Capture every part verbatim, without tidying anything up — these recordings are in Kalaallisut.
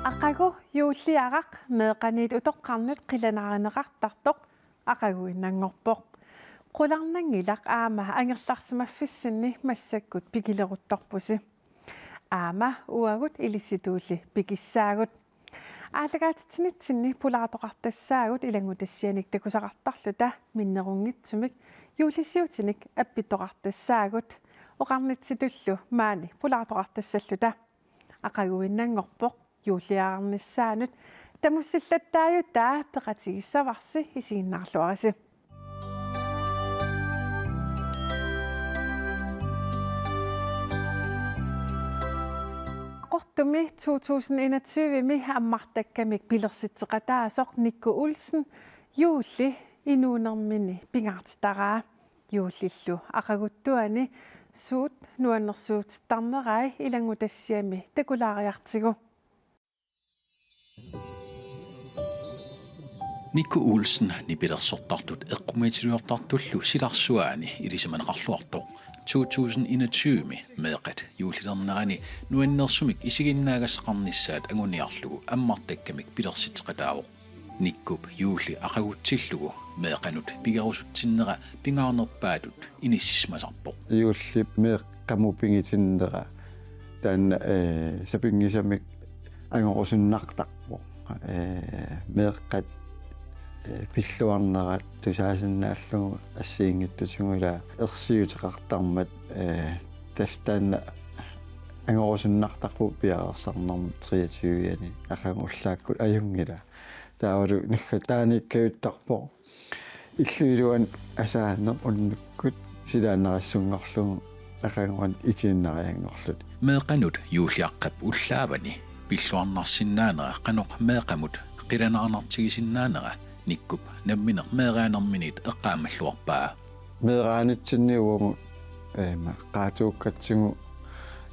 Aqagu juulliaraq meeqqaniit utoqqarnut qilanaarineqartartoq aqaguinnanngorpoq. Qularnanngilaq aamma angerlarsimaffissinni massakkut pikileruttorpusi. Aamma uagut ilissitulli pikissaagut. Aallakaatitsinitsinni pulaartoqartassaagut ilanngutassianik takusaqartarluta minnerunngitsumik juullisiutinik appittoqartassaagut, oqarnitsitullu maani pulaartoqartassalluta. Aqaguinnanngorpoq juulliararnissaanut. Tamussillattaajutaa peqatigissavarsi, isiginnaarluarisi. Qaqortumi to tusind enogtyve-mi ammartakkamik pilersitseqataasoq Nikku Olsen juulli inuunermini pingaartitaraa. Juullillu aqaguttuani suut nuannersuutittarnerai ilanngutassiami takulaariartigu. Nikku Olsen nipilersortartut eqqumiitsuliortartullu silarsuaani ilisimaneqarluartoq to tusind enogtyve-mi meeqqat juullilernerani nuannersumik isiginnaagassaqarnissaat anguniarlugu ammartakkamik pilersitseqataavoq. Nikkup juulli aqagutsillugu meeqqanut pigerusutsinnera pingaarnerpaatut inissisimasarpoq. Juullip meeqqamut pigitinnera taanna, eh, sapinngisamik angorusunnartarpoq. Eh, meeqqat, eh, pilluarnerat tusaasinnaallugu assigiinngitsutigut ila ersiuteqartarmat, eh, tassa taanna angorusunnartarpoq piareersarnermut treogtyve-ani, aqagu ullaakkut ajunngilaq. Taavalu naggataaniikkajuttarpoq illup iluani asaaneq unnukkut silaannarissarunngorlugu aqaguani itiinnarianngorluta. Meeqqanut juulliaqqap ullaavani pilluarnarsinnaanera qanoq meeqqamut qilanaarnartigisinnaanera Nikkup nammineq meeraanerminiit eqqaamalluarpaa. Meeraanitsinni uagut, eh, ma-, qaatuukkatsigu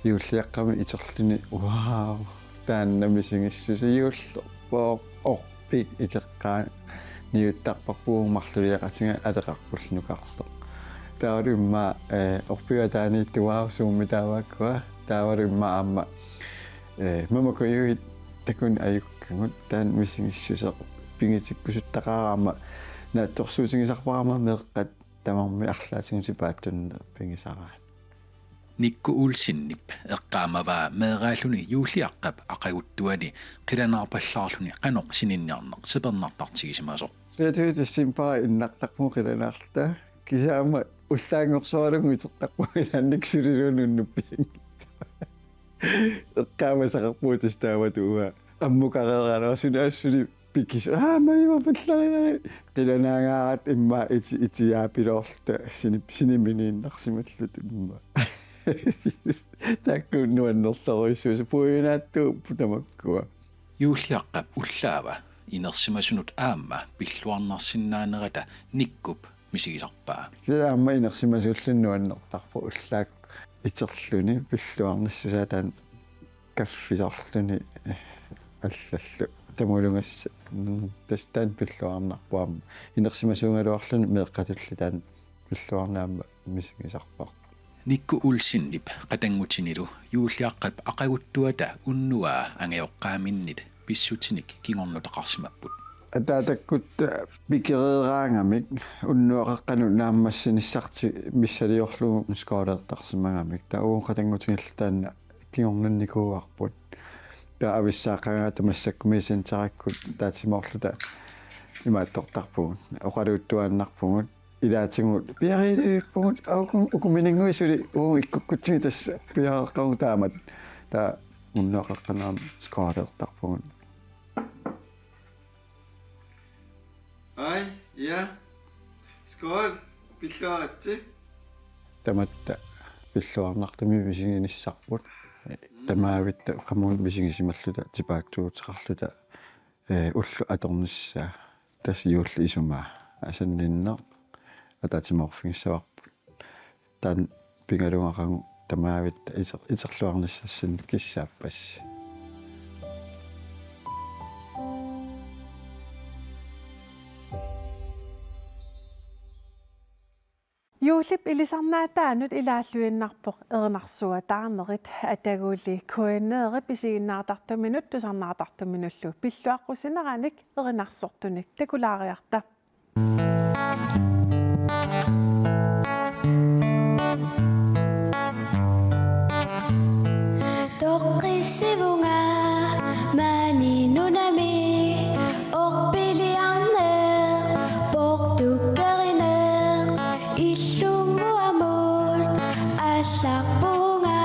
juulliaqqamik iterluni: Wow, taanna misigissuseq juullerpooq, orpik ikeqqaaniuttarparput marluliaqatiga aleqarpullu nukarleq. Taavalu immaqa, eh, orpiup ataaniittoq: Wow, suummi taava akkua? Taavalu immaqa aamma, eh, mamakujuit takuneq ajukkagut, taanna misigissuseq pigitikkusuttaqaara, aamma naatsorsuutigisarpara aamma meeqqat tamarmik arlaatigut tipaatsunik pigisaraat. Nikku Olsenip eqqaamavaa meeraalluni juulliaqqap aqaguttuani qilanaarpallaarluni qanoq sininniarneq sapernartartigisimasoq. Treogtyve decembarip innartarpugut qilanaarluta. Kisianni aamma ullaanngorsoralugu itertarpugut ilaanni suliluunniit unnuppianngitsoq. Eqqaamasaqarpugut tassa taamatut uanga ammukareeraluarlunga suna assuli pikis-, aa, majuapallariari. Qilanaangaaratta immaqa iti-, itiaapiloorluta sinip-, siniminiinnarsimalluta immaqa. Taakku nuannertorujussuusut puiunaattuupput tamakkua. Juulliaqqap ullaava inersimasunut aamma pilluarnarsinnaanerata Nikkup misigisarpaa. Sila aamma inersimasuulluni nuannertarpoq ullaakkut iterluni pilluarnissusaa taanna kaffisorluni, eh, allallu. Tamulugassaq, mm, tassa taanna pilluarnarpoq aamma. Inersimasuugaluarluni meeqqatulli taanna pilluarneq aamma misigisarparput. Nikku Olsenip qatanngutinilu juulliaqqap aqaguttuata unnuaa angajoqqaaminnit pissutinik kingornutaqarsimapput. Ataatakkut pikereeraangamik unnuap qeqqanut naammassinissartik missiliorlugu skoleertarsimagamik. Taava uagut qatanngutigillu taanna kingornunnikuuarput. Taava avissaaqaangata massakkumiit centerikkut ataatsimoorluta imaattortarpugut. Oqaluuttuaannarpugut. Ilaatigut piareerpugut, uku-, uku mininnguit suli uagut ikkukkutsigit tassa piareeqqavugut taamatut. Taava unnuap qeqqanut aamma skoleertarpugut. Hej, ja. Skål. Pilluaritsi. Tamatta pilluarnartumik misiginissarput. Tamaavitta qamuuna misigisimalluta tipaatsuuteqarluta, eh, ulloq atornissaa. Tassa juullip isumaa asanninneq ataatsimoorfigissavarput. Taanna pigalugaqagu tamaavitta iter-, iterluarnissassinnik kissaappassi. Juullip ilisarnaataanut ilaalluinnarpoq erinarsuataarnerit. Ataguli K N R-ip isiginnaartartuminut tusarnaartartuminullu pilluaqqussineranik erinarsortunik takulaariarta. Toqqissivunga maani nunami orpiliarneq, portukkerineq, illunnguamut allarpunga,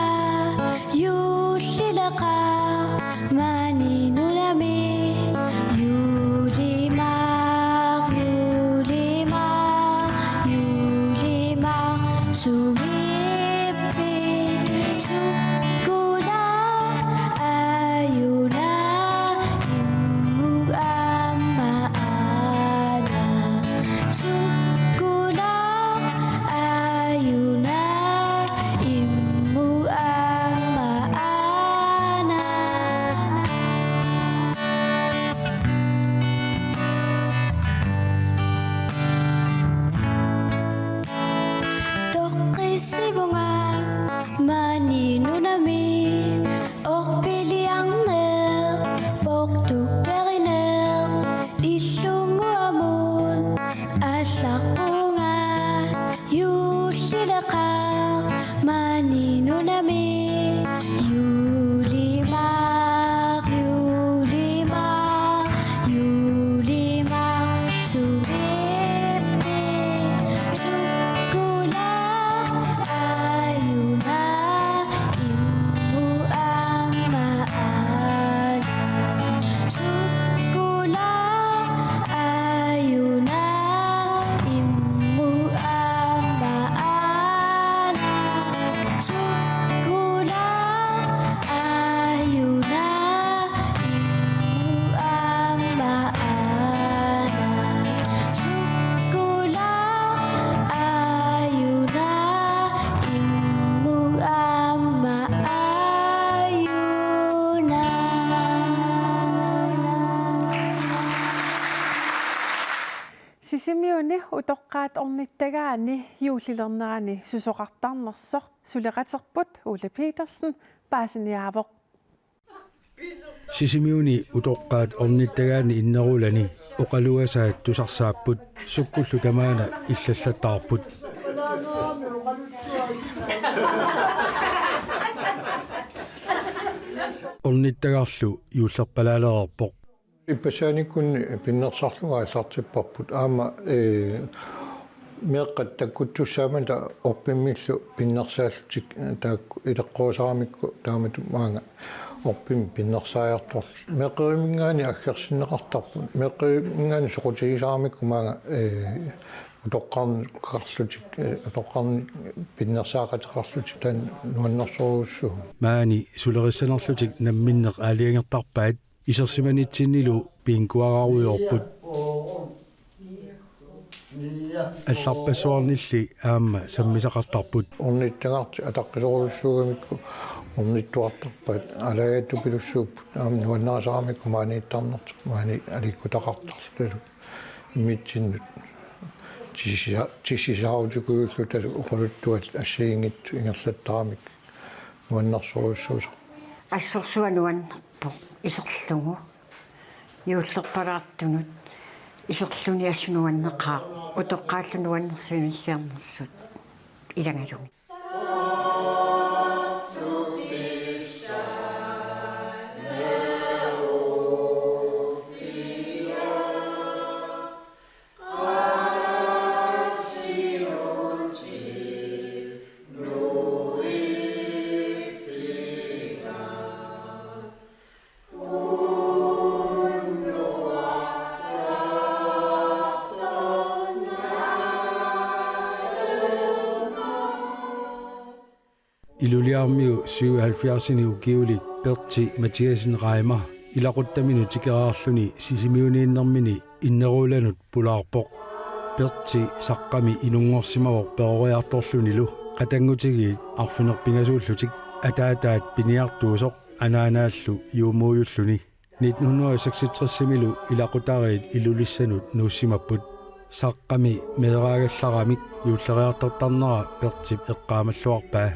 juullileqaaq maani nunami, juulimaaq, juulimaaq, juulimaaq, sumiippit, sukkulaaq, aajuna, immut aamma aana, sukkulaaq, aajuna, immut aamma aana. Toqqissivunga maani nunami orpiliarneq, portukkerineq, illunnguamut allarpunga, juullileqaaq maani nunami, juulimaaq, juulimaaq, juulimaaq, sumiippit, sukkulaaq, aajuna, immut aamma aana, sukkulaaq, aajuna, immut aamma aana, sukkulaaq, aajuna, immut aamma aana, sukkulaaq, aajuna, immut aamma aajuna. Sisimiuni utoqqaat ornittagaanni juullilernerani susoqartarnersoq suleqaterput Ole Petersen paasiniaavoq. Sisimiuni utoqqaat ornittagaanni innerulani oqalugasaat tusarsaapput, sukkullu tamaana illallattaarput. Ornittagarlu juullerpalaalereerpoq. Ippassaanikkut pinnersarlunga aallartipparput. Aamma, ee, meeqqat takkuttussaammat orpimmillu pinnersaallutik, ee, taakku ileqqorusaramikku taamatut maanga orpimmik pinnersaajartorlutik. Meeqqeriminngaanniit aggersinneqartarput. Meeqqeriminngaanniit soqutigisaramikku maanga, ee, utoqqarneqarlutik, ee, utoqqarnik pinnersaaqateqarlutik taanna nuannersorujussuuvoq. Maani sulerissanerlutik namminneq aalajangertarpaat. Isersimanitsinnilu bingoararujoorput. Allarpassuarnilli aamma sammisaqartarput. Ornittagartik ataqqisorujussuugamikku ornittuartarpaat, aalajangertupilussuupput, aamma nuannarisaramikku maaniittarnertik maani aliikkutaqartarlutalu immitsinnut tissisa-, tissisaarutikujulluta oqaluttuat assigiinngitsut ingerlattaramik nuannersorujussuusarput. Assorsuaq nuannerpoq iserlugu. Juullerpalaartunut iserluni assut nuanneqaaq, utoqqaallu nuannersuinissiarnersut ilagalugit. Ilulissarmiut syvoghalvfjerdsini ukiulik Pertsi Mathiassen Reimer ilaquttaminut tikeraarluni Sisimiuniinnermini innerulanut pulaarpoq. Pertsi Saqqami inunngorsimavoq peroriartorlunilu qatanngutigiit arfineq-pingasuullutik ataataat piniartuusoq anaanaallu juumuujulluni. Nitten hundrede og seksogtres-imilu ilaqutariit Ilulissanut nuussimapput. Saqqami meeraagallaramik juulleriartortarnera Pertip eqqaamalluarpaa.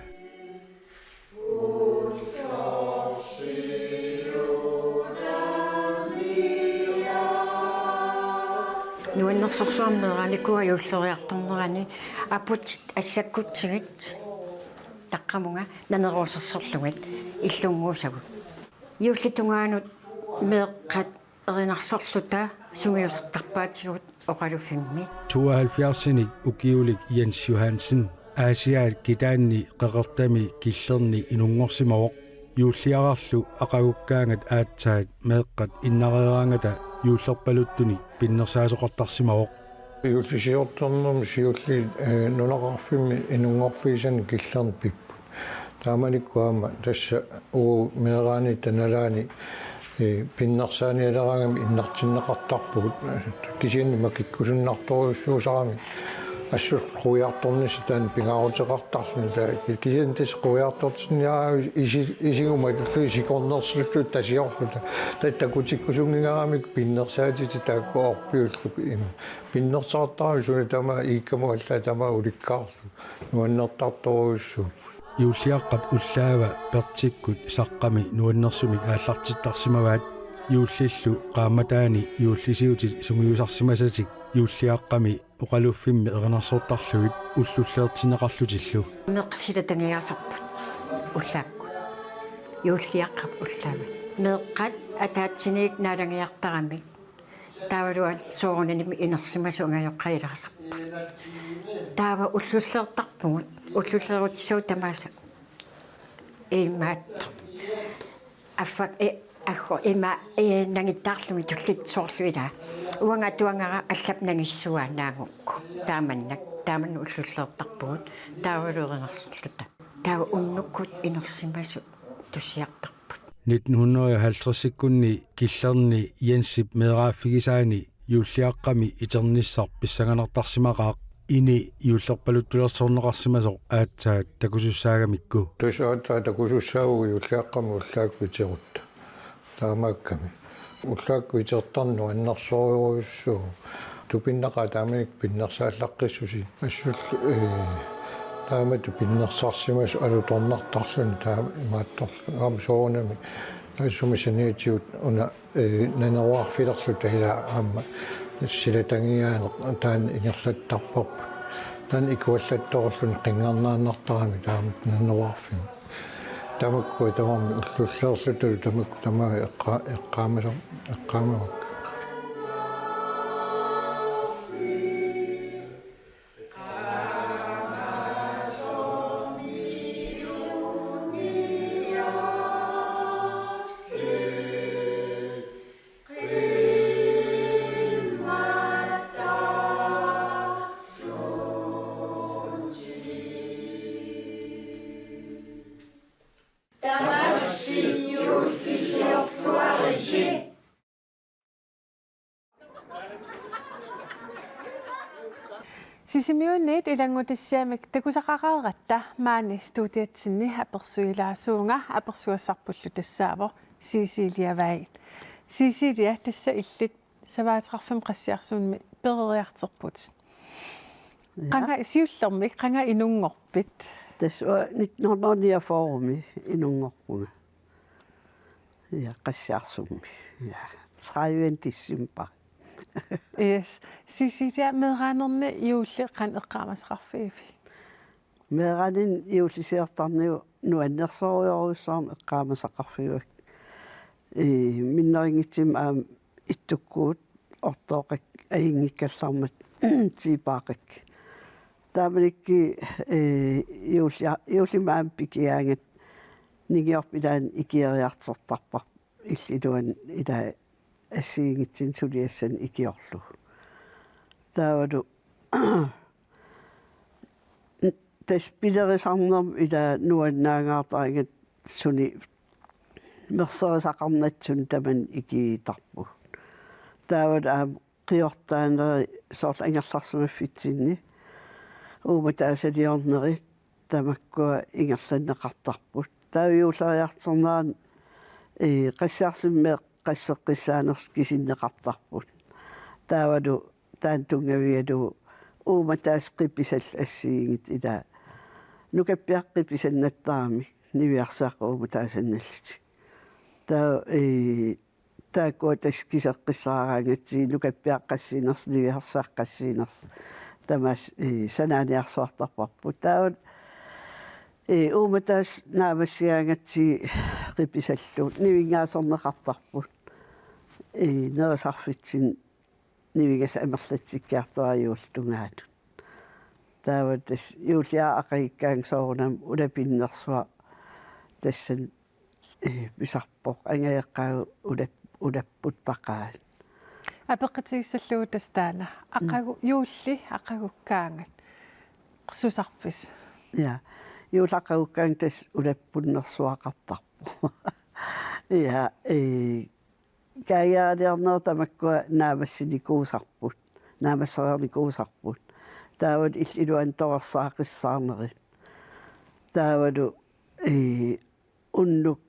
Nuannersorsuarmik meeraanikua juulleriartornerani aputit assakkutsigit taqqamunga naneruusersorlugit illunnguusagut. Juullitungaanut meeqqat erinarsorluta sungiusartarpaatigut oqaluffimmi. Tooghalvfjerdsinik ukiulik Jens Johansen Aasiaat kitaanni qeqertami killerni inunngorsimavoq. Juulliararlu aqagukkaangat aatsaat meeqqat innareeraangata juullerpaluttunik pinnersaasoqartarsimavoq. Juullisiortornermi siulliit, eh, nunaqarfimmi inunngorfigisanik killerni pipput. Taamanikkut aamma tassa uagut meeraanitta nalaani, eh, pinnersaanialeraangamik innartinneqartarpugut. Kisianni makikkusunnartorujussuusarami assut quiartornissaq taanna pingaaruteqartarluni. Taava kisianni tassa quiartortinniaraangat isi-, isiguma tullu sikornersulluta tasiorluta. Taava takutikkusunngingaramik pinnersaatitit taakku orpiullugu ima. Pinnersaartarami suna tamaat iikkamut allaat tamaat ulikkaarlugu. Nuannertartorujussuupput. Juulliaqqap ullaava Pertikkut Saqqami nuannersumik aallartittarsimavaat. Juullillu qaammataani juullisiutit sungiusarsimasatik Juulliaqqami oqaluffimmi erinarsortarlugit ullulleertinneqarlutillu. Meeqqat silatangiaasarput ullaakkut. Juulliaqqap ullaava. Meeqqat ataatsimiit naalagiartaramik. Taavalu soorunami inersimasut angajoqqaat ilaasarput. Taava ullulleertarpugut, ullulleerutissagut tamaasa. Imaattoq. Affaq, e, aggu, ima, e, nangittaarlugit tulliit soorlu ilaa. Uanga atuagara allap nangissuaa naagukku. Taamannak, taamannak ullulleertarpugut, taavalu erinarsorluta. Taava unnukkut inersimasut tusiartarput. Nitten hundrede og halvtredsikkunni killerni Jensip meeraaffigisaani Juulliaqqami iternissaq pissanganartarsimaqaaq. Ini juullerpaluttulersorneqarsimasoq aatsaat takusussaagamikku. Tassa aatsaat takusussaavugut Juulliaqqami ullaakkut iterutta. Taamaakkami. Ullaakkut itertarneq nuannersorujussuuvoq. Tupinnaqaaq taamanikkut pinnersaallaqqissusi. Assut, eh, taamatut pinnersarsimasut alutornartarluni taama imaattorluni. Aamma soorunami. Taassuma saniatigut una, eh, naneruarfilerluta ilaa aamma silatangiaaneq taanna ingerlattarparput. Taanna ikuallattoorluni qinngarnaannartarami taama naneruarfimmi. Tamakkua tamarmik ullulleerlutalu tamakku tamaat eqqa-, eqqaamasa-, eqqaamavakka. Sisimiuniit ilanngutassiamik takusaqaqaaratta maani studiatsinni apersuilaasuunga, apersugassarpullu tassaavoq Cecilia Weil. Cecilia, tassa illit savaateqarfimmik Qassiarsummik peroriartorput. Ja. Qanga siullermik, qanga inunngorpit? Tassa nitten hundrede niogfyrre-mi inunngorpunga. Ja, Qassiarsummi. Ja, tredive december. Yes. Cecilia, meeraanerni juulli qanoq eqqaamasaqarfigiviuk? Meeraanerni juullisiortarneq nuannersorujorujussuarmik eqqaamasaqarfigivakka. Ee, minnerunngitsumik aamma ittukkuut ortooqakkit ajunngikkallarmat tiipaaqakkit. Taamanikkut, ee, juullia-, juullimut aamma pikigaangatta ningiorput ilaanni ikioriartortarparput illuatungaani ilaa assigiinngitsunik suliassanik ikiorlugu. Taavalu tassa pilerisarnermut ilaa nuannaangaartaraangat sunik mersorisaqarnatsunik tamanit ikiuuttarpugut. Taavalu aamma qiortaanerit soorlu angerlarsimaffitsinni uumataasaliornerit tamakkua ingerlanneqartarput. Taava juulleriartornerani, ee, Qassiarsummi meeqqat qasseqqissaanersut kisinneqartarput. Taavalu taanna tunngavigalugu uummataasut qipisallu assigiinngitsut, ilaa nukappiaqqat qipisannattarami niviarsiaqqat uummataasannallutik. Taava, ee, taakkua tassa kiseqqissaaraangatsigit nukappiaqqat qassiinersut, niviarsiaqqat qassiinersut. Tamaasa, ee, sanaaniarsuartarparput. Taava, ee, uummataasut naammassigaangatsigit qipisallu nivinngaasorneqartarput. Ee, nerisarfitsinni nivingasoq amerlatsikkiartuaarpoq juullip tungaanut. Taava tassa juulliaraq aqagikkaangat soorunami ulapinnersuaq tassani, ee, pisarpoq, angajoqqaagut ulap-, ulapputtaqaat. Apeqqutigissallugu tassa taanna. Mm. Aqagu-, juulli aqagukkaangat. Susarpisi? Ja. Juulli aqagukkaangat tassa ulappunnersuaqartarpoq. Ja, ee, kaajaaliornerit tamakkua naammassinikuusarput, naammassereernikuusarput. Taavalu illit iluanni torersaaqissaarnerit. Taavalu, ee, unnuk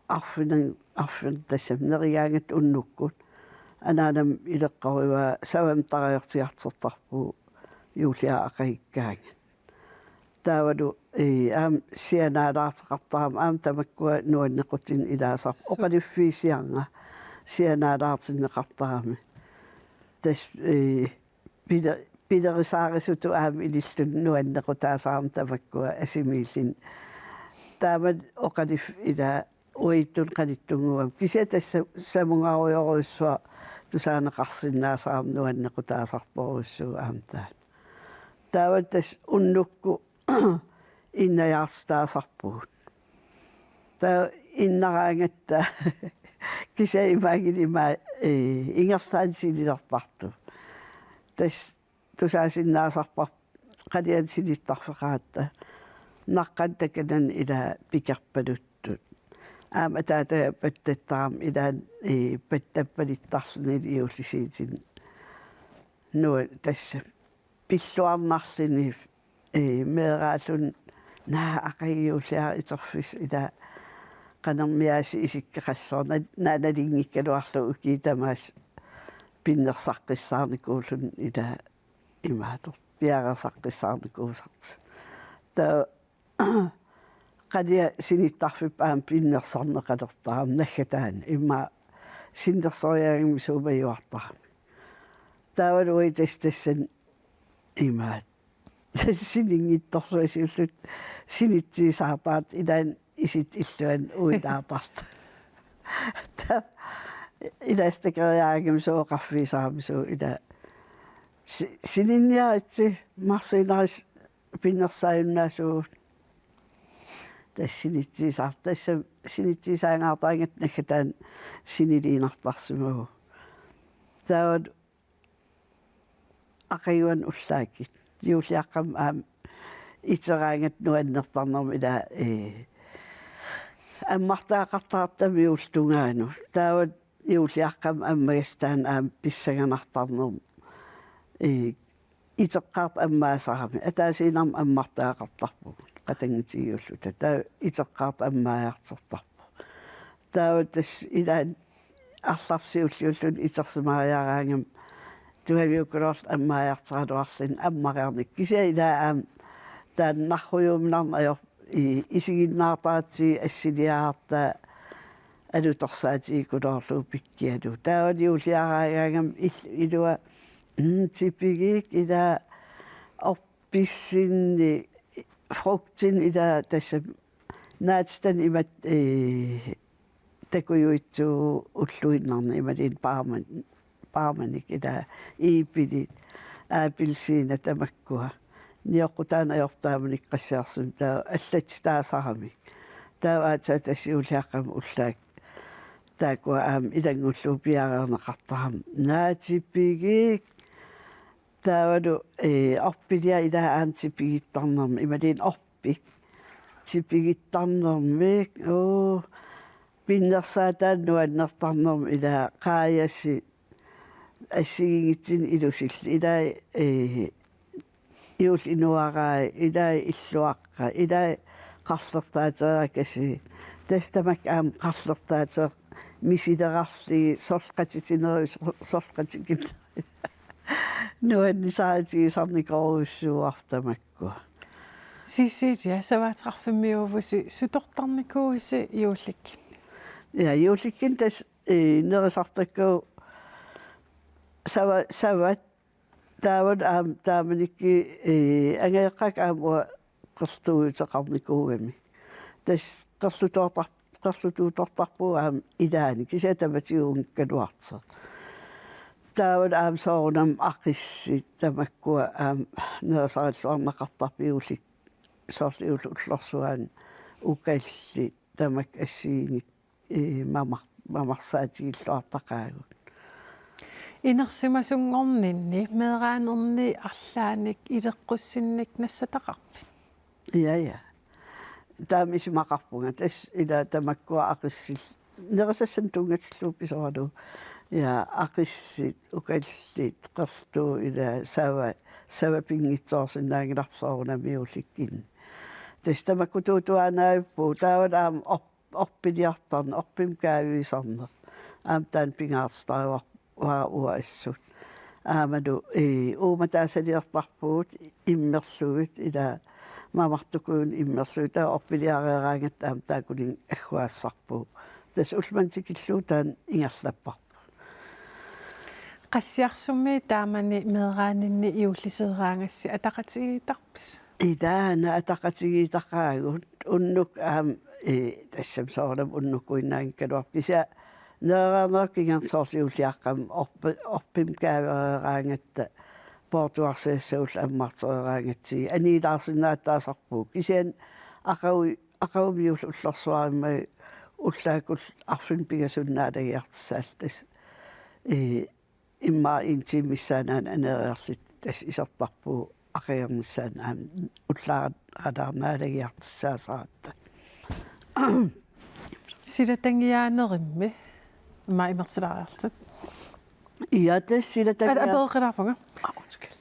arfineq-, arfineq-, tassami nerigaangatta unnukkut. Anaanama ileqqorivaa savamik tarajortigartortarpugut juulliaraq aqagikkaangat. Taavalu, ee, aamma sianaalaarteqartarami, aamma tamakkua nuannequtinik ilaasarput. Oqaluffiit siarnga sianaalaartinneqartarami. Tassa, ee, pile-, pilerisaarisutut aamma ililluni nuannequtaasarami tamakkua asimiilluni. Taama oqaluf-, ilaa uagutsinnut qanittunnguugami. Kisianni tassa samungarujorujussuaq tusaaneqarsinnaasarami, nuannequtaasartorujussuuvoq aamma taanna. Taava tassa unnukkut innajaartitaasarpugut. Taava innaraangatta kisianni imaanngilaq ima, ee, ingerlaannaq sinilertartut. Tassa tusaasinnaasarparput qalianik sinittarfeqaratta naqqani takanani ilaa pikerpaluttut. Aamma ataataga pattattarami ilaanni, ee, pattappalittarluni juullisiitini. Nua tassa pilluarnarluni, ee, meeraalluni: Naa, aqagu juulliaraq iterfissaq, ilaa qanermiaasiit isikkoqassaaq, na-, nalinngikkaluarlugu ukiut tamaasa pinnersaqqissaarnikuulluni, ilaa imaattoq piareersaqqissaarnikuusartik. Taava qaliaq sinittarfipput aamma pinnersarneqalertarami naggataani, immaqa sinnersoriaangamik suumajuartarami. Taavalu uagut tassa tassani imaattoq sininngitsorsuaq siulleq sinitsiisaartartut, ilaanni isit illuanni uilaartartut. Taava ilaastakeriaangamik sooqarfigisarami suu, ilaa si-, sininniaritsi marsiinaris pinnersaajunnaasugut. Tassa sinitsiisaar-, tassa sinitsiisaangaartaangatta naggataani siniliinartarsimavugut. Taava aqaguani ullaakkut juulliaqqami aamma iteraangatta nuannertarnermik, ilaa, ee, ammartagaqartarami juullip tungaanut. Taava juulliaqqami ammagassaq taanna aamma pissanganartarnermik, ee, iteqqaartoq ammaasarami. Ataasiinnarmik ammartagaqartarpugut qatanngutigiulluta. Taava iteqqaartoq ammaajartortarpoq. Taava tassa ilaanni arlarput siulliulluni itersimariaraangami tuaviukuluarluni ammaajartoraluarluni ammareernikkut. Kisianni ilaa aamma taanna narrujuuminarneq ajorpoq, i-, isiginnaartaratsigit assiliarartaa alutorsaatigikkuluarlugu pikkialu. Taava juulliaraagaangami il-, ilua, mm, tipigiik, ilaa orpissinni, frugtinni, ilaa tassa naatitani imatut, ee, takujuitsuugut ulluinnarni, imaluunniit paarman-, paarmanik, ilaa iipilit, appelsiinat tamakkua. Nioqqutaaneq ajorpoq taamanikkut qassiarsumik, taava allatsitaasaramik. Taava aatsaat tassa juulliaqqami ullaakkut taakkua aamma ilanngullugu piareerneqartarami. Naa, tipigiik. Taavalu, ee, orpiliaq, ilaa aamma tipigittarnermik, imaluunniit orpik tipigittarnermik, uu, pinnersaataanut nuannertarnermik, ilaa qaajasut assigiinngitsunik ilusillit, ilaa, ee, juullit inuarai, ilaa illuaqqat, ilaa qarlertaateerakasiit. Tassa tamakku aamma qarlertaateeq misilerarlugit sorleqatitinerit, sor-, sorleqatikinnerit. Nuannisaatigisarnikoorujussuuarput tamakkua. Cecilia, savaateqarfimmiuuvusi, sutortarnikuuisi juullikkunni? Ja, juullikkunni tassa, eh, nerisartakkavut sava-, savat, taavalu aamma taamanikkut, eh, angajoqqaakka aamma uanga qerluuteqarnikuugamik. Tassa qerlutoortar-, qerlutuutortarpugut aamma ilaanni, kisianni tamatigut unngikkaluartoq. Taavalu aamma soorunami aqissit tamakkua aamma nerisarilluarneqartarput juulli-, soorlu juullip ullorsuani, ukallit tamakku assigiinngitsut, ee, mamar-, mamarsaatigilluartaqaagut. Inersimasunngorninni meeraanerni arlaannik ileqqussinnik nassataqarpit? Ja, ja. Taama isumaqarpunga. Tassa ila tamakkua aqissit. Nerisassanik tunngatillugu pisoralugu. Ja, aqissit, ukallit, qertuut, ila sava, sava pinngitsoorsinnaanngilarput soorunami juullikkunni. Tassa tamakku tuutuaannavippugut. Taavalu aamma op-, orpiliartarneq, orpimik kaaviisarneq. Aamma taanna pingaartitarivarput uanga assut. Aammalu, ee, uummataasaliortarpugut immerlugit, ila mamartukujunik immerlugit, taava orpiliareeraangatta aamma taakkuninnga agguaassarpugut. Tassa ullumimut tikillugu taanna ingerlapparput. Qassiarsummi taamani meeraaninni juulliseeraangassi ataqatigiittarpisi? Ilaana ataqatigiittaqaagut, unnuk aamma, ee, tassami soorunami unnukkuinnaanngikkaluarpoq, kisianni nerereernerup kingorna soorlu juulliaqqami orpi-, orpimik kaavereeraangatta poortugarsiassagullu ammartereeraangatsigit annilaarsinnaattaasarpugut, kisianni aqagu-, aqagummi juullip ullorsuarmi ullaakkut arfineq-pingasunut naalagiartissaalluta, ee, immaqa en time missaani aneeriarluta tassa isertarpugut aqagunissaanut aamma ullaaralaarnaalagiartussaasaratta. Silatangiaanerimmi. Immaqa imertilaariarlutit. Ja, tassa silatangia-, Aa, apereqqilaarpunga. Ah, undskyld.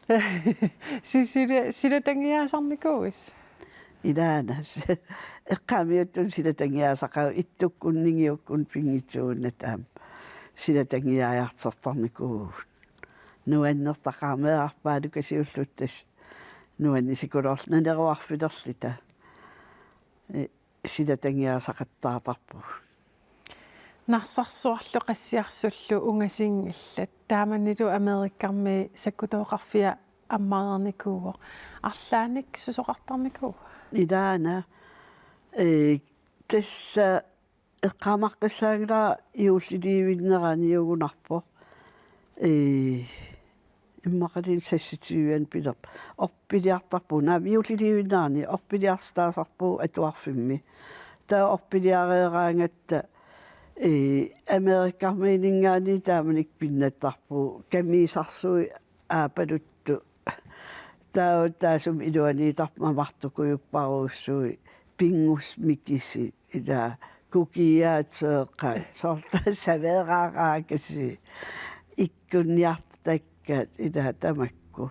Sisili-, silatangiaasarnikuuisi? Ilaana, eqqaamiuttunik silatangiaasaqaagut, ittukkunni ningiukkunni pinngitsuunnata aamma silatangiaajartortarnikuuvugut. Nuannertaqaaq, meerarpaat ukasiulluta tassa nuannisakuluarluta, naneruarfilerluta. Ee, silatangiaasaqattaartarpugut. Narsarsuarlu Qassiarsullu ungasinngillat. Taamanilu Amerikkarmi sakkutooqarfia ammareernikuuvoq. Arlaannik susoqartarnikuua? Ilaana, ee, tassa eqqaamaqqissaanngilara juulliliivinneraniugunarpoq. Ee, immaqaluunniit seksogtyve pilerpoq. Orpiliartarpugut, naamik, juulliliivinnerani orpiliartitaasarpugut atuarfimmi. Taava orpiliareeraangatta, ee, Amerikkarmiininngaanniit taamanikkut pinnattarpugut, kamiisarsuit aapaluttut. Taava taassuma iluaniittarput, mamartukujupparujussuit, pinngusmikisut, ila kukiaat, seeqaat, soorlu taava saveeraaraakasii, ikkunniartakkat, ila tamakku.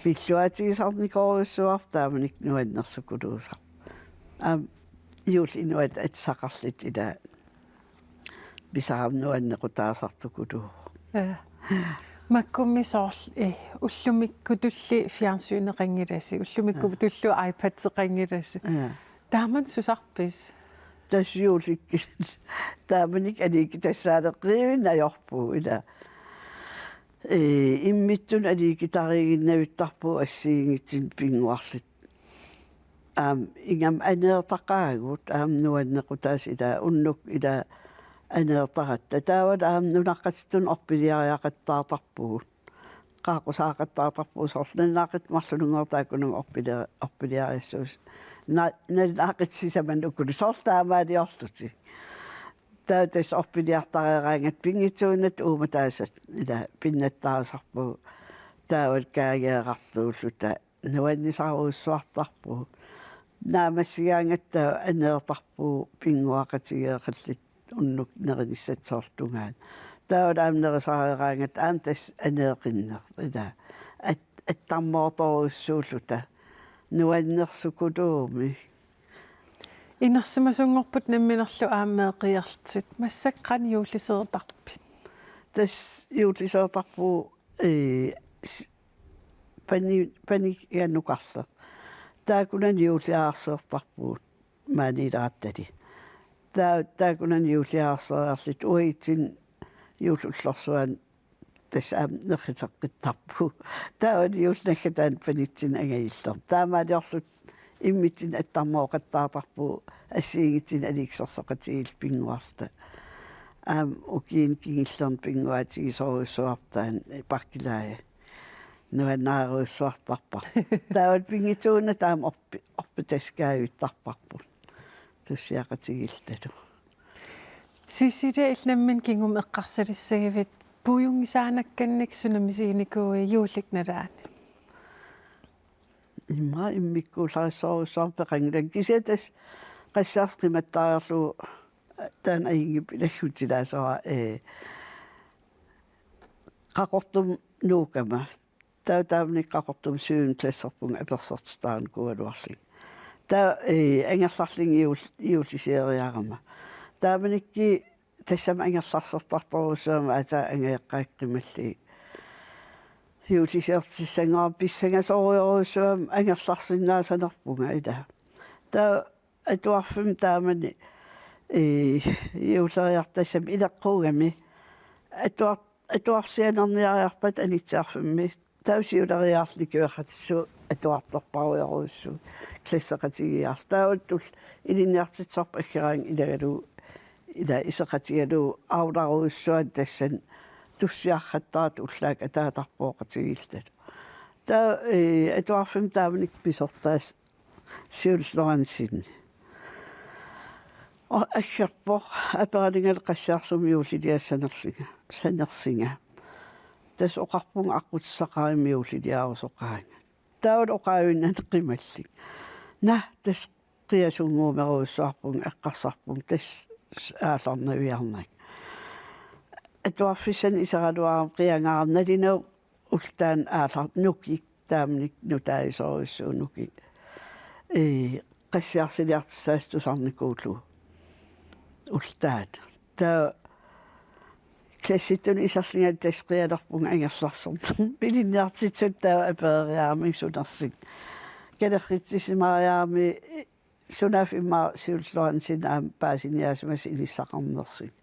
Pilluaatigisarnikoorujussuarput taamanikkut nuannersukuluusarput. Aamma juulli inuit atisaqarlutik ila pisarama nuannequtaasartukuluuvoq. Ja. Makkummi soorlu, eh, ullumikkutulli fjernsyneqanngilasi, ullumikkutullu, ja, iPadeqanngilasi. Ja. Taamani susarpisi? Tassa juullikkut. Taamanikkut aliikkutassaaneq qiivinnajorpuu ila. Ee, imminnut aliikkutariiginnavittarpugut assigiinngitsunik pinnguarluta. Aamma ingammik aneertaqaagut, aamma nuannequtaasut, ila unnuk ila aneertaratta. Taavalu aamma nunaqqatitsinnut orpiliariaqattaartarpugut. Qaaqqusaaqattaartarpugut, soorlu nalunaaqutaq marlunngortaakkunun orpilia-, orpiliariassuusi. Na-, nalunaaqutaq sisamanut ukulu soorlu taamaaliorlutik. Taava tassa orpiliartareeraangatta pinngitsuunnata uummataasat ila pinnattarisarpugut. Taavalu kaageeqartuulluta nuannisarujussuartarpugut. Naammassigaangatta aneertarpugut pinnguaqatigeeqalluta unnuk nerinissatsiortungaan. Taava aamma nerisareeraangatta aamma tassa aneeqinneq, ila at-, attarmoortorujussuulluta. Nuannersukuluumik. Inersimasunngorput namminerlu aamma meeqqiarlutit, massakkut qanoq juulliseertarpit? Tassa juulliseertarpugut, ee, s-, pani-, paniganukarleq. Taakkunani juulliararseertarpugut maaniilerattali. Taa-, taakkunani juulliararseeriarluta uagutsinnut juulli ullorsuani tassa aamma nerriteqqittarpugut. Taavani juulli naggataani panitsinneq angajulleq. Taamaaliorluta immitsinnut attarmooqattaartarpugut assigiinngitsunik aliikkusersoqatigiilluta pinnguarluta. Aamma ukiuni kingullerni pinnguaatigisorujussuarput taanna Park Lade. Nuannaarujussuartarparput. Taava pinngitsuugunarpoq taama orpi-, orpitassat kaajuttarparput. Tussiaqatigiillutalu. Cecilia, illit nammineq kingumut eqqarsalissagivit puiunngisaannakkannik suna misiginikuuit juullip nalaani? Immaqa immikkuullarissorujussuarmik peqanngilanga, kisianni tassa qassiarsaq qimattariarlugu taanna ajunngippoq ilagiutilaassavara, ee, Qaqortumi nuukama. Taava taamanikkut Qaqortumi syvende klasserpunga apersortitaarinikuugaluarlunga. Taava, ee, angerlarlunga juul-, juullisioriarama. Taamanikkut tassami angerlarsertartorujussuugama aatsaat angajoqqaakka qimallugit. Juullisiortissanngorama pissangasorujorujussuugama angerlarsinnaasanerpunga ilaa. Taava atuarfimmi taamani, ee, juulleriartassami ileqquugami. Atuar-, atuarsianerniariarpata anitsiarfimmi. Taava siuleriaarluni niuertitsisut atuartorparujorujussuupput klasseqatigiiaarluta. Taava tullia ilinniartitsisorput aggeraangat ilagalugu, ilaa iseqatigalugu aulaarujussuaq tassani tussiarrattaartut ullaakkut ataatarpooqatigiillutalu. Taava, ee, atuarfimmi taamanikkut pisortaaseq Siulleq Lorentzen. Oo, aggerpoq aperalunngalu qassiarsumik juulliliassanerlunga, sanersunga. Tassa oqarpunga aqqutissaqarama juulliliarusoqaanga. Taavalu oqaavinnani qimallunga. Naa, tassa qiasunnguumerujussuarpunga, eqqarsarpunga tassa aallarnaviarnanga. Atuarfissanik iseraluarama qiangaarama nalunagu ulloq taanna aallar-, nukik, taamanikkut nutaajusorujussuuvoq nukik. Ee, qassiarsiliartussaasut tusarnikuullugu ulloq taanna. Taava klassittunut iserlunga tassa qialerpunga angerlarserpunga. Ilinniartitsisutut taava apereriarama sunersunga. Kalerritsisimariarami sunaaffa immaqa Siulleq Lorentzen aamma paasiniaasimasoq inissaqarnersunga.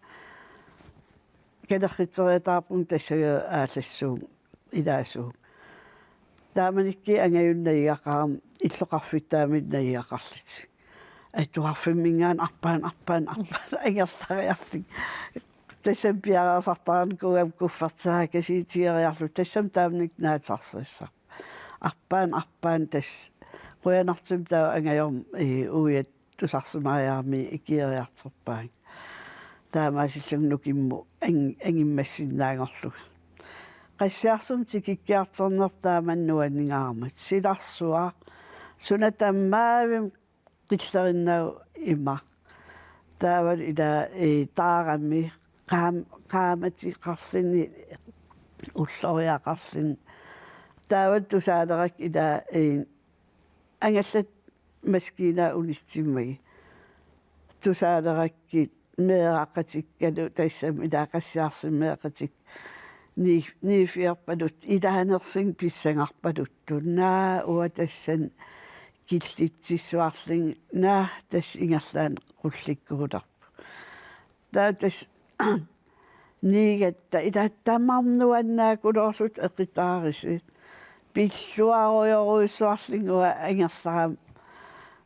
Kalerritseriataarpunga tassagu aallassuunga, ilaasuunga. Taamanikkut angajulleq najugaqarama illoqarfittaaminnut najugaqarlutik. Atuarfimminngaanniit arpaannut, arpaannut, arpaannut angerlariarlunga. Tassami piareersartarinikuugama kuffertia kasiitigeriarlugu tassami taamanikkut naatsarsissaq. Arpaannut, arpaannut tassa. Qujanartumik taava angajormat, ee, uiat tusarsimariarami ikioriartorpaannga. Taamaasillunga nukimmut ang-, angimmassinnaanngorlunga. Qassiarsumik tikikkiartornerput taamani nuanningaarmat. Silarsuaq. Suna tamarmik qillerinnagu imaq. Taavalu ilaa, ee, taarami qaam-, qaammateqarluni, ulloriaqarluni. Taavalu tusaalerakkit ilaa, ee, angallat maskiinat unitsimmagit. Tusaalerakkit meeraqatikkalu tassami ilaa qassiarsumik meeqqatik ni-, niiffiorpaluttoq ilaanersunga pissangarpaluttut. Naa uanga tassani killitsissuarlunga, naa tassa ingerlaannaq qullikkuulerpoq. Taava tassa niigatta ilaa tamarmik nuannaakuloorlutik eqitaarusi. Pilluarujorujussuarlunga uanga angerlarama.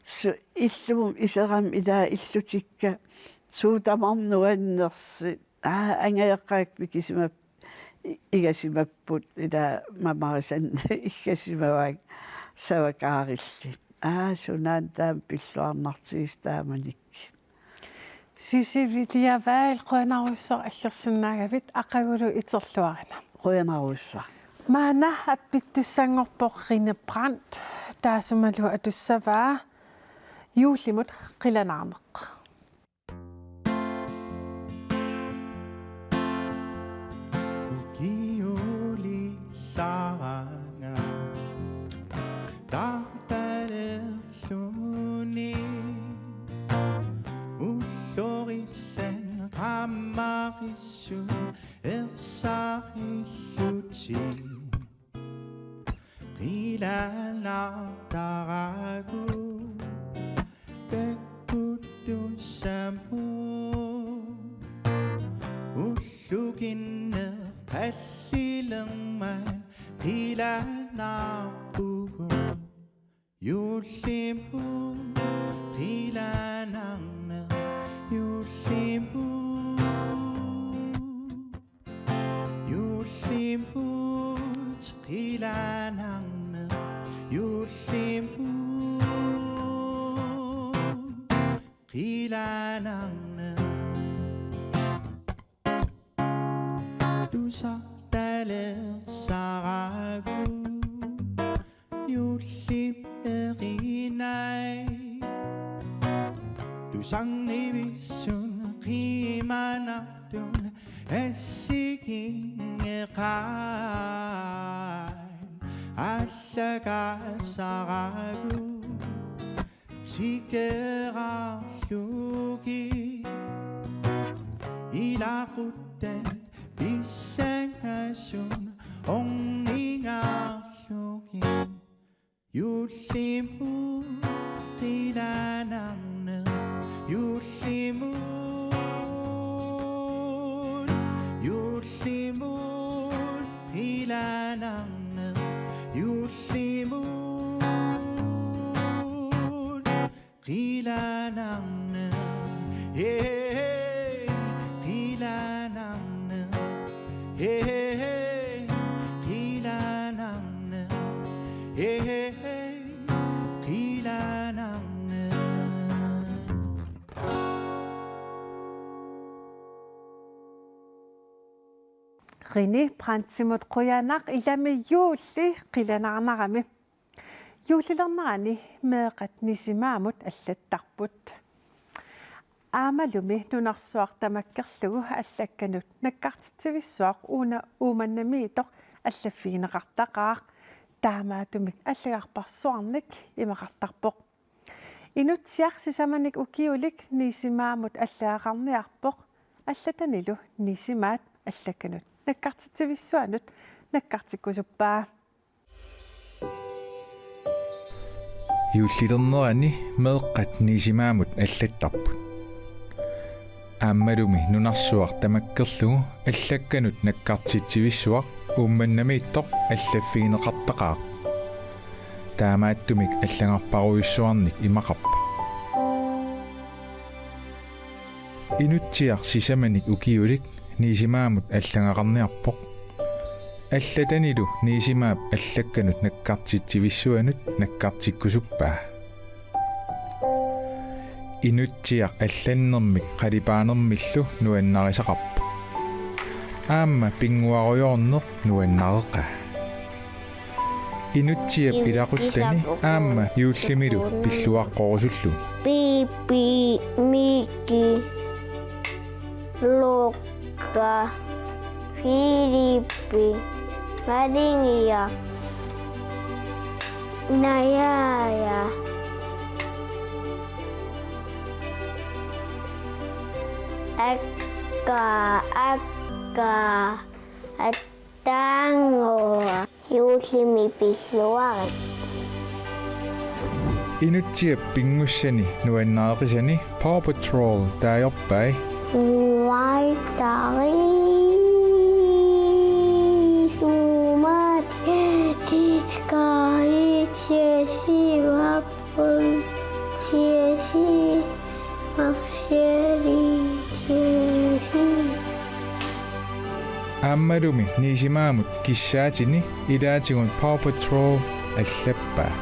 Su-, illumut iserama ilaa illutikka. Suut tamarmik nuannersut. Aa, angajoqqaakka pikisimap-, i-, igasimapput ilaa mamarisannik iggasimavaannga savakaarillit. Aa, sunaana taama pilluarnartigisoq taamanikkut. Cecilia Wahl, qujanarujussuaq aggersinnaagavit, aqagulu iterluarina. Qujanarujussuaq. Maanna appittussanngorpoq Rine Brandt, taassumalu atussavaa Juullimut qilanaarneq. Ukiulillaanga tartalerluni ullorissat qammarissut ersarillutik. Laanartaragu takkuttussamut ullukinneq pallilermat qilaanarpugut. Juullimut qilaanarneq, juullimut. Juullimut qilaanarneq, juullimut qilaanarneq. Tusartalersaragu juullip erinai. Tusarnivissun qimanartun assigiinngeqaat allagaasaragu. Tikeraarlugit ilaquttat pissangasunut orningaarlugit. Juullimut qilaanarneq, juullimut, juullimut qilaanarneq, juullimut qilaanarneq, hey, qilaanarneq, hey, qilaanarneq, hey, qilaanarneq. René Brandtimut qujanaq, ilami juulli qilanaarnarami. Juullilernerani meeqqat Nisimaamut allattarput. Aammalumi nunarsuaq tamakkerlugu allakkanut nakkartitsivissuaq una Uummannamiittoq allaffigineqartaqaaq. Taamaattumik allagarparsuarnik imaqartarpoq. Inutsiaq sisamanik ukiulik Nisimaamut allagaqarniarpoq. Allatanilu Nisimaat allakkanut nakkartitsivissuanut nakkartikkusuppaa. Juullilernerani meeqqat Nisimaamut allattarput. Aammalumi nunarsuaq tamakkerlugu allakkanut nakkartitsivissuaq Uummannamiittoq allaffigineqartaqaaq. Taamaattumik allagarparujussuarnik imaqarpoq. Inutsiaq sisamanik ukiulik Nisimaamut allagaqarniarpoq. Allatanilu Nisimaap allakkanut nakkartitsivissuanut nakkartikkusuppaa. Inutsiaq allannermik qalipaanermillu nuannarisaqarpoq. Aamma pinnguarujoorneq nuannareqaa. Inutsiap ilaquttani aamma juullimilu pilluaqqorusullugu. Pipi, Miki, Lukka, Filippi, Malingia, Najaja, Akka, Akka, At- Taanngua. Juullimi pilluarit. Inutsiap pinngussani nuannareqisani Paw Patrol taajorpai. Uaitari sumat tiskari tiesi vap Jesse, Marceli, Jesse. Aammalumi Nisimaamut kissaatini ilaatigut Paw Patrol allappaa.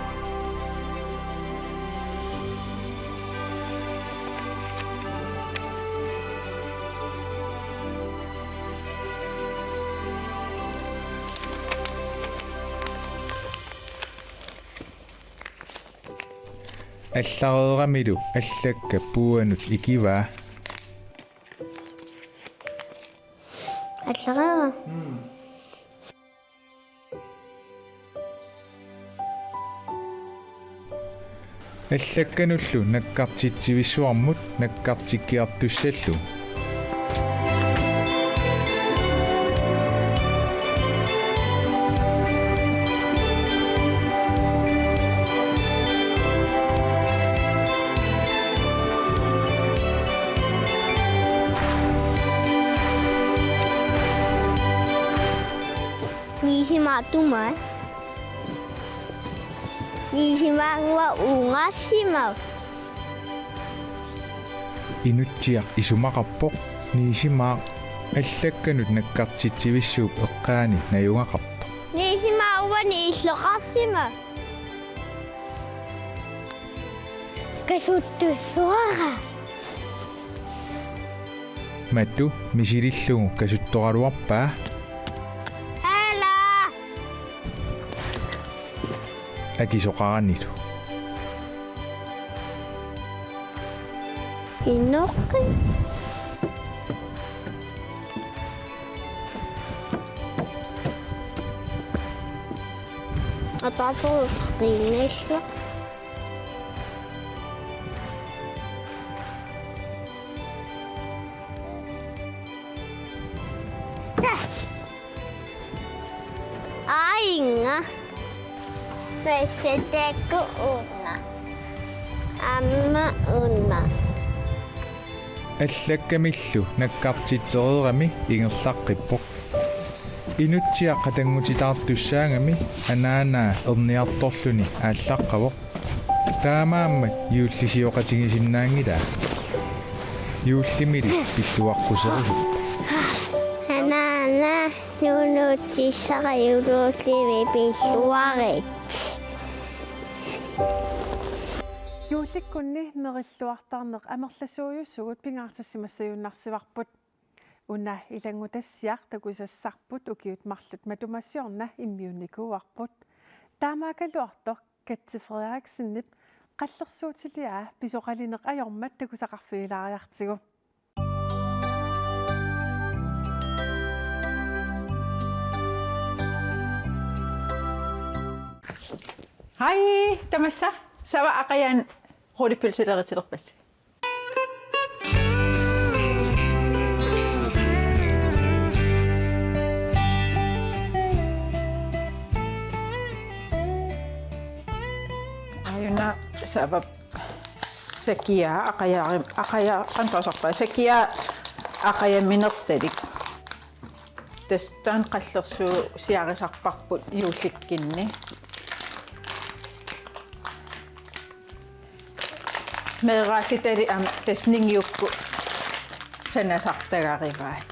Allareeramilu allakkat puuanut ikivaa. Allareera. Allakkanullu nakkartitsivissuarmut nakkartikkiartussallugu. Atuma. Nisimannguaq ungassimavoq. Inutsiaq isumaqarpoq, Nisimaaq allakkanut nakkartitsivissuup eqqaani najugaqartoq. Nisimaaq uani illoqarsimavoq. Kasuttussuara. Matu misilillugu kasuttoraluarpaa. Hela! Akisoqaranilu. Inoqqi. Ataaseq qiinnillu. Ainga. Pessetekku una. Amma una. Allakkamillu nakkartitsereerami ingerlaqqippoq. Inutsiaq qatanngutitaartussaagami anaanaa erniartorluni aallaqqavoq. Taamaammat juullisioqatigisinnaanngilaa. Juullimili pilluaqquserusuppoq. Anaana nuunuutsissara juullimik pilluarit. Juullikkunni nerilluartarneq amerlasuujusugut pingaartissimassagunarsivarput. Una ilanngutassiaq takusassarput ukiut marluk matuma siorna immiunnikuuarput. Taamaakkaluartoq Katze Frederiksenip qallersuutiliaa pisoqalineq ajormat takusaqarfigilaariartigu. Hej, tamassa. Sava aqajaani rullipølseleritilerpassi. Aajuna sava sakiaa aqajaari-, aqaja-, qanoq taasarpaa, sakiaa aqajaminertalik. Tassa taanna qallersuusiarisarparput juullikkunni. Meeraallutali aamma tassa ningiukkut sanasartagarivaat.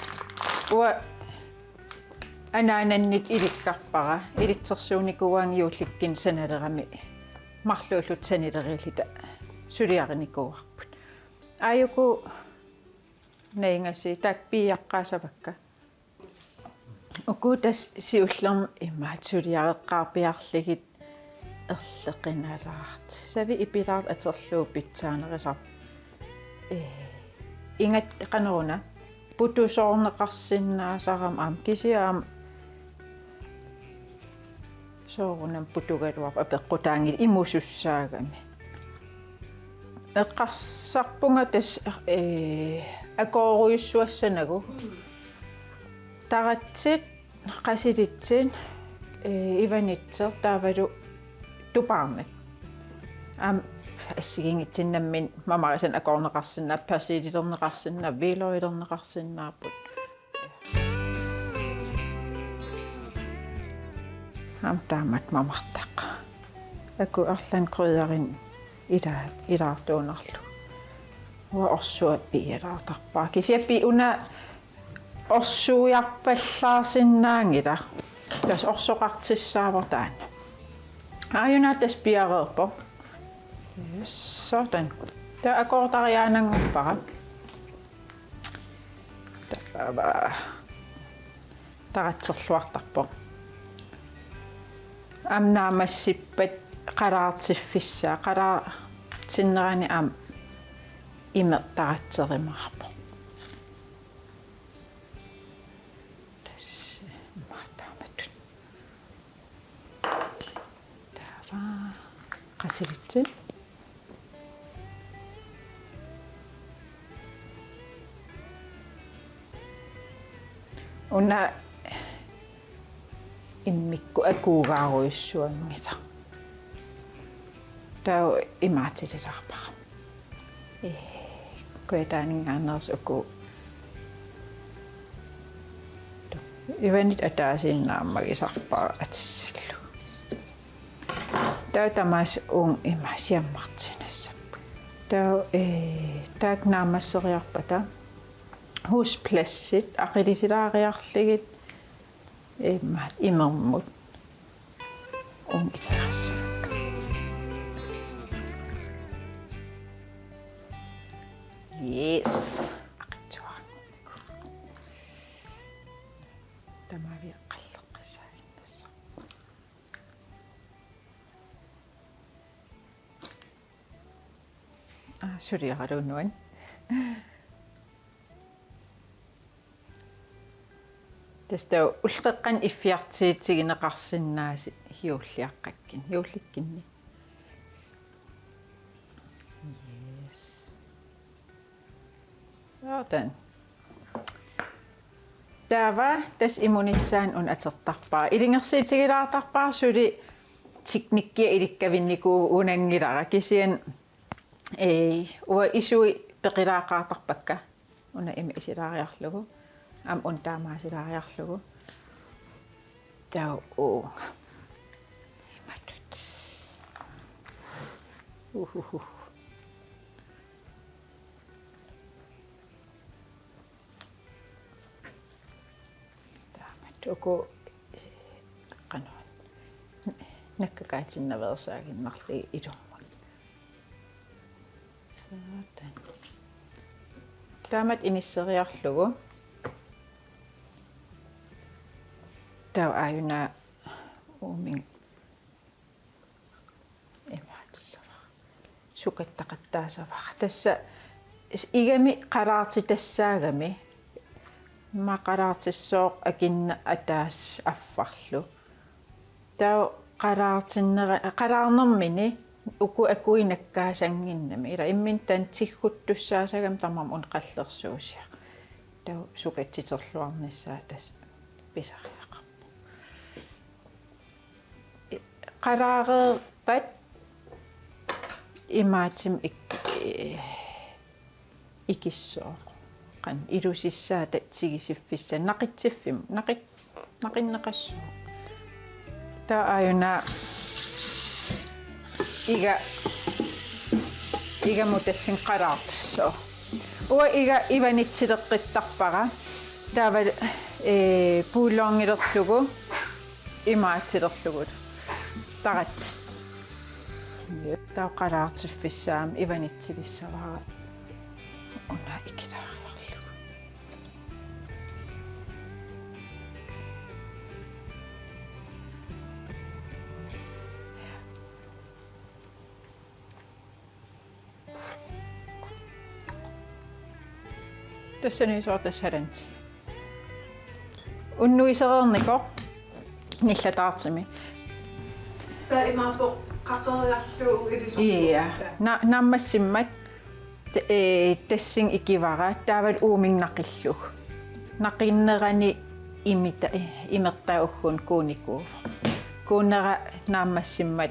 Uanga anaanannit ilikkarpara, ilitsersuunikuugaanni juullikkunni sanalerami marluulluta sanileriilluta suliarinikuuarput. Aajuku najugasi taakku piiaqqaasavakka. Uku tassa siullermik imaattoq suliareqqaarpiarlugit erloqinalaartut. Saviit ipilaartut atorlugu pitsaanerisarput. Ee, ingat qanoruna putusoorneqarsinnaasarami aamma kisianni aamma soorunami putugaluarpoq apeqqutaanngilaq imusussaagami. Eqqarsarpunga tassa, ee, akoorujussuassanagu. Taratsit, qasilitsit, ee, ivanitseq taavalu tupaarnat. Aamma assigiinngitsunik nammineq mamarisannik akoorneqarsinnaapput, persiililerneqarsinnaapput, hvidløgilerneqarsinnaapput. Aamma taamatut mamartaq. Aku arlaannik krydderinik ila-, ilaartuunerlu. Uanga orsuaq piialaartarpara. Kisianni una orsuiarpallaarsinnaanngilaq. Tassa orsoqartussaavoq taanna. Aajuna tassa piareerpoq. Yes, sådan. Taava akoortariaannanngorpara. Taava taratserluartarpoq. Aamma naammassippat qalaartiffissaa, qalaartinnerani aamma imeq taratserumaarpoq. Tassa immaqa taamatut. Taava qasilitsit. Una immikkut akuugaarujussuanngilaq. Taava imaatililaarpara. Ee, kujataaninngaanneersoq uku. Tu-, Ivanit ataasiinnaq naammagisarpara atissallugu. Taava tamaasa uunga ima siammartiinnassapput. Taava, ee, taakku naammasseriarpata Husplastsit aqilisilaariarlugit, ee, imaat imermut uunga iliassavakka. Yes. Aqitsuarnikuuvoq. Tamaviaqqalleqqissaaginnassaaq. Aa, suliaralugu nuann. Tassa taava ulloqeqqanut iffiartuutigineqarsinnaasut juulliaqqakkunni, juullikkunni. Yes. Sådan. Taava tassa imunissaanut una atortarpara. Ilungersuutigilaartarpara suli teknikkia ilikkavinnikuugunanngilara kisianni, ee, uanga isui peqilaaqqaartarpakka. Una ima isilaariarlugu. Aamma una taamaasilaariarlugu. Taava uunga. Imatut. Uhuhu. Taamatut uku qanoq nakkakaatinnaveersaaginnarlugit ilummut. Sådan. Taamatut inisseriarlugu. Taava aajuna uuminnga imaatissavara. Sukattaqattaassavara. Tassa igami qalaartitassaagami. Ima qalaartissooq akunneq ataaseq affarlu. Taava qalaartinnera-, qalaarnermini uku akuinnaq nakkaasannginnami. Ila imminut taanna tigguttussaasagami tamarmik una qallersuusiaq. Taava sukatsiterluarnissaa tassa pisariaqarpoq. I-, qalaareerpat imaattumik ik-, ee, ikissooq. Qanoq ilusissaata tigusiffigissaaq naqitsuffim-, naqit-, naqinneqassooq. Taava aajuna iga, igamut tassunga qalaartissooq. Uanga iga ivanitsileqqittarpara. Taava, ee, puulloorngilerlugu imaattilerlugu. Tarat. Taava qalaartiffissaammat ivanitsilissavara. Una ikilaariarlugu. Tassani soorlu tassa halanti. Unnuisereernikoq nillataartumik. Taava imaappoq qaqeriarlugu ilisorpoq. Ja. Na-, naammassimmat ta-, ee, tassunga ikivara taavalu uuminnga naqillugu. Naqinnerani imita-, ee, imertaa ugguuna kuunikuuvoq. Kuunera naammassimmat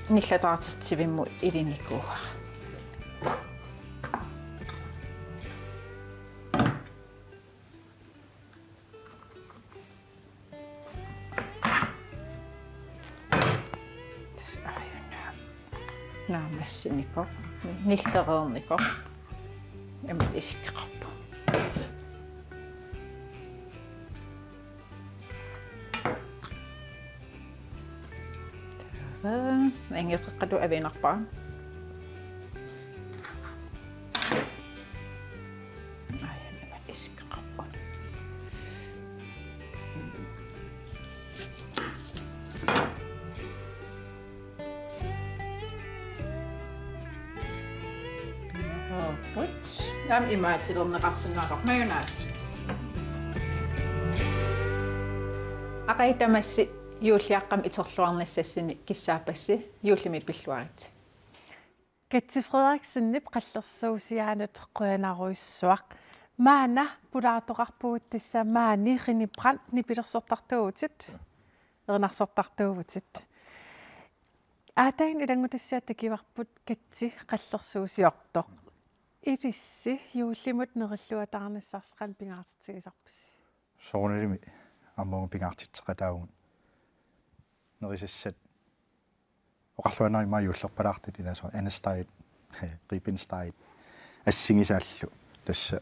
nillataartitsivimmut ilinikuuara. Tassa aajuna naammassinikoq, nillereernikoq, imatut isikkoqarpoq. Taava, angeqeqqalu aviinarpara. Aajuna isikkoqarpoq. Aamma imaattilerneqarsinnaasarpoq mayonnaise. Aqagu tamassi juulliaqqamik iterluarnissassinni kissaappassi, juullimi pilluaritsi. Katja Frederiksenip qallersuusiaanut qujanarujussuaq. Maanna pulaartoqarpugut tassa maani René Brandt nipilersortartuuvutit. Erinarsortartuuvutit. Aataaginnaq ilanngutassiaq takuarput Katja qallersuusiortoq. Ilissi juullimut nerilluataarnissarsi qanoq pingaartitsigisarpisi? Soorunalimi aamma uunga pingaartitseqataavugut nerisassat oqarluinnarmata juullerpalaartut, ilaa, soorlu Anne Style, Reben Style, assigisaallu tassa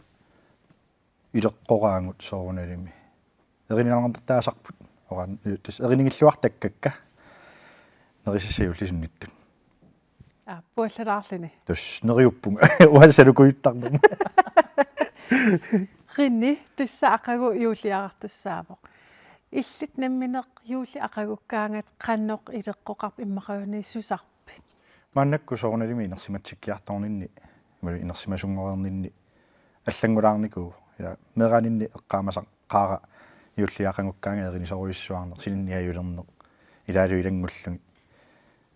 ileqqoraagut soorunalimi. Erinarnertaasarput, oqarn-, tassa erinigilluartakkakka nerisassat juullisunnittut. Aa, puallalaarluni. Tassa neriuppunga. Uansalukujuttarnermut. René, tassa aqagu juulliarartussaavoq. Illit nammineq juulli aqagukkaangat qanoq ileqqoqarpit, immaqaluunniit susarpit? Maannakkut soorunalimi inersimatsikkiartorninni, imaluunniit inersimasunngoreerninni allanngulaarnikuuvoq. Ilaa, meeraaninni eqqaamasaqaara juulli aqagukkaangat erinisorujussuarneq, sininniajulerneq, ilaalu ilanngullugit.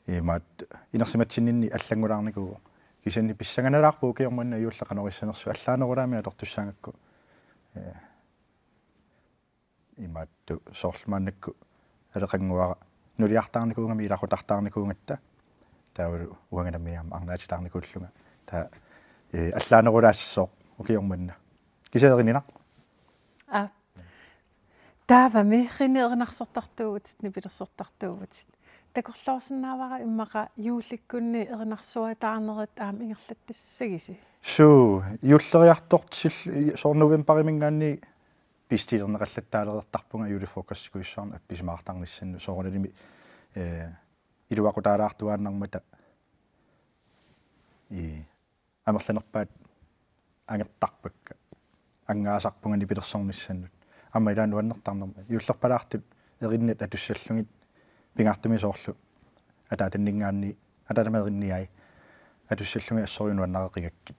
Imaattoq inersimatsinninni allanngulaarnikuuvoq. Kisianni pissanganalaarpoq ukioq manna juulli qanoq issanersoq, allaanerulaamik atortussaagakku. Ee, imaattoq soorlu maannakkut aleqannguara nuliartaarnikuugami ilaquttartaarnikuugatta. Taavalu uanga nammineq aamma arnaatilaarnikuullunga. Taava, ee, allaanerulaassooq ukioq manna. Kisianni erininaq. Aa. Taavami René erinarsortartuuvutit, nipilersortartuuvutit. Takorloorsinnaavara immaqa juullikkunni erinarsuataarnerit aamma ingerlattassagisi. Suu, juulleriartortil-, soorlu novembarimiingaanniit bestillerneqallattaalereertarpunga julefrokostikujussuarnik appisimaartarnissannut, soorunalimi, ee, iluaqutaalaartuaannarmata. Ii. Amerlanerpaat angertarpakka. Angaasarpunga nipilersornissannut. Aamma ilaa nuannertarnermut. Juullerpalaartut erinnat atussallugit, pingaartumik soorlu ataatanniingaanniit, ataatama erinniai, atussallugit assorujuk nuannareqigakkit.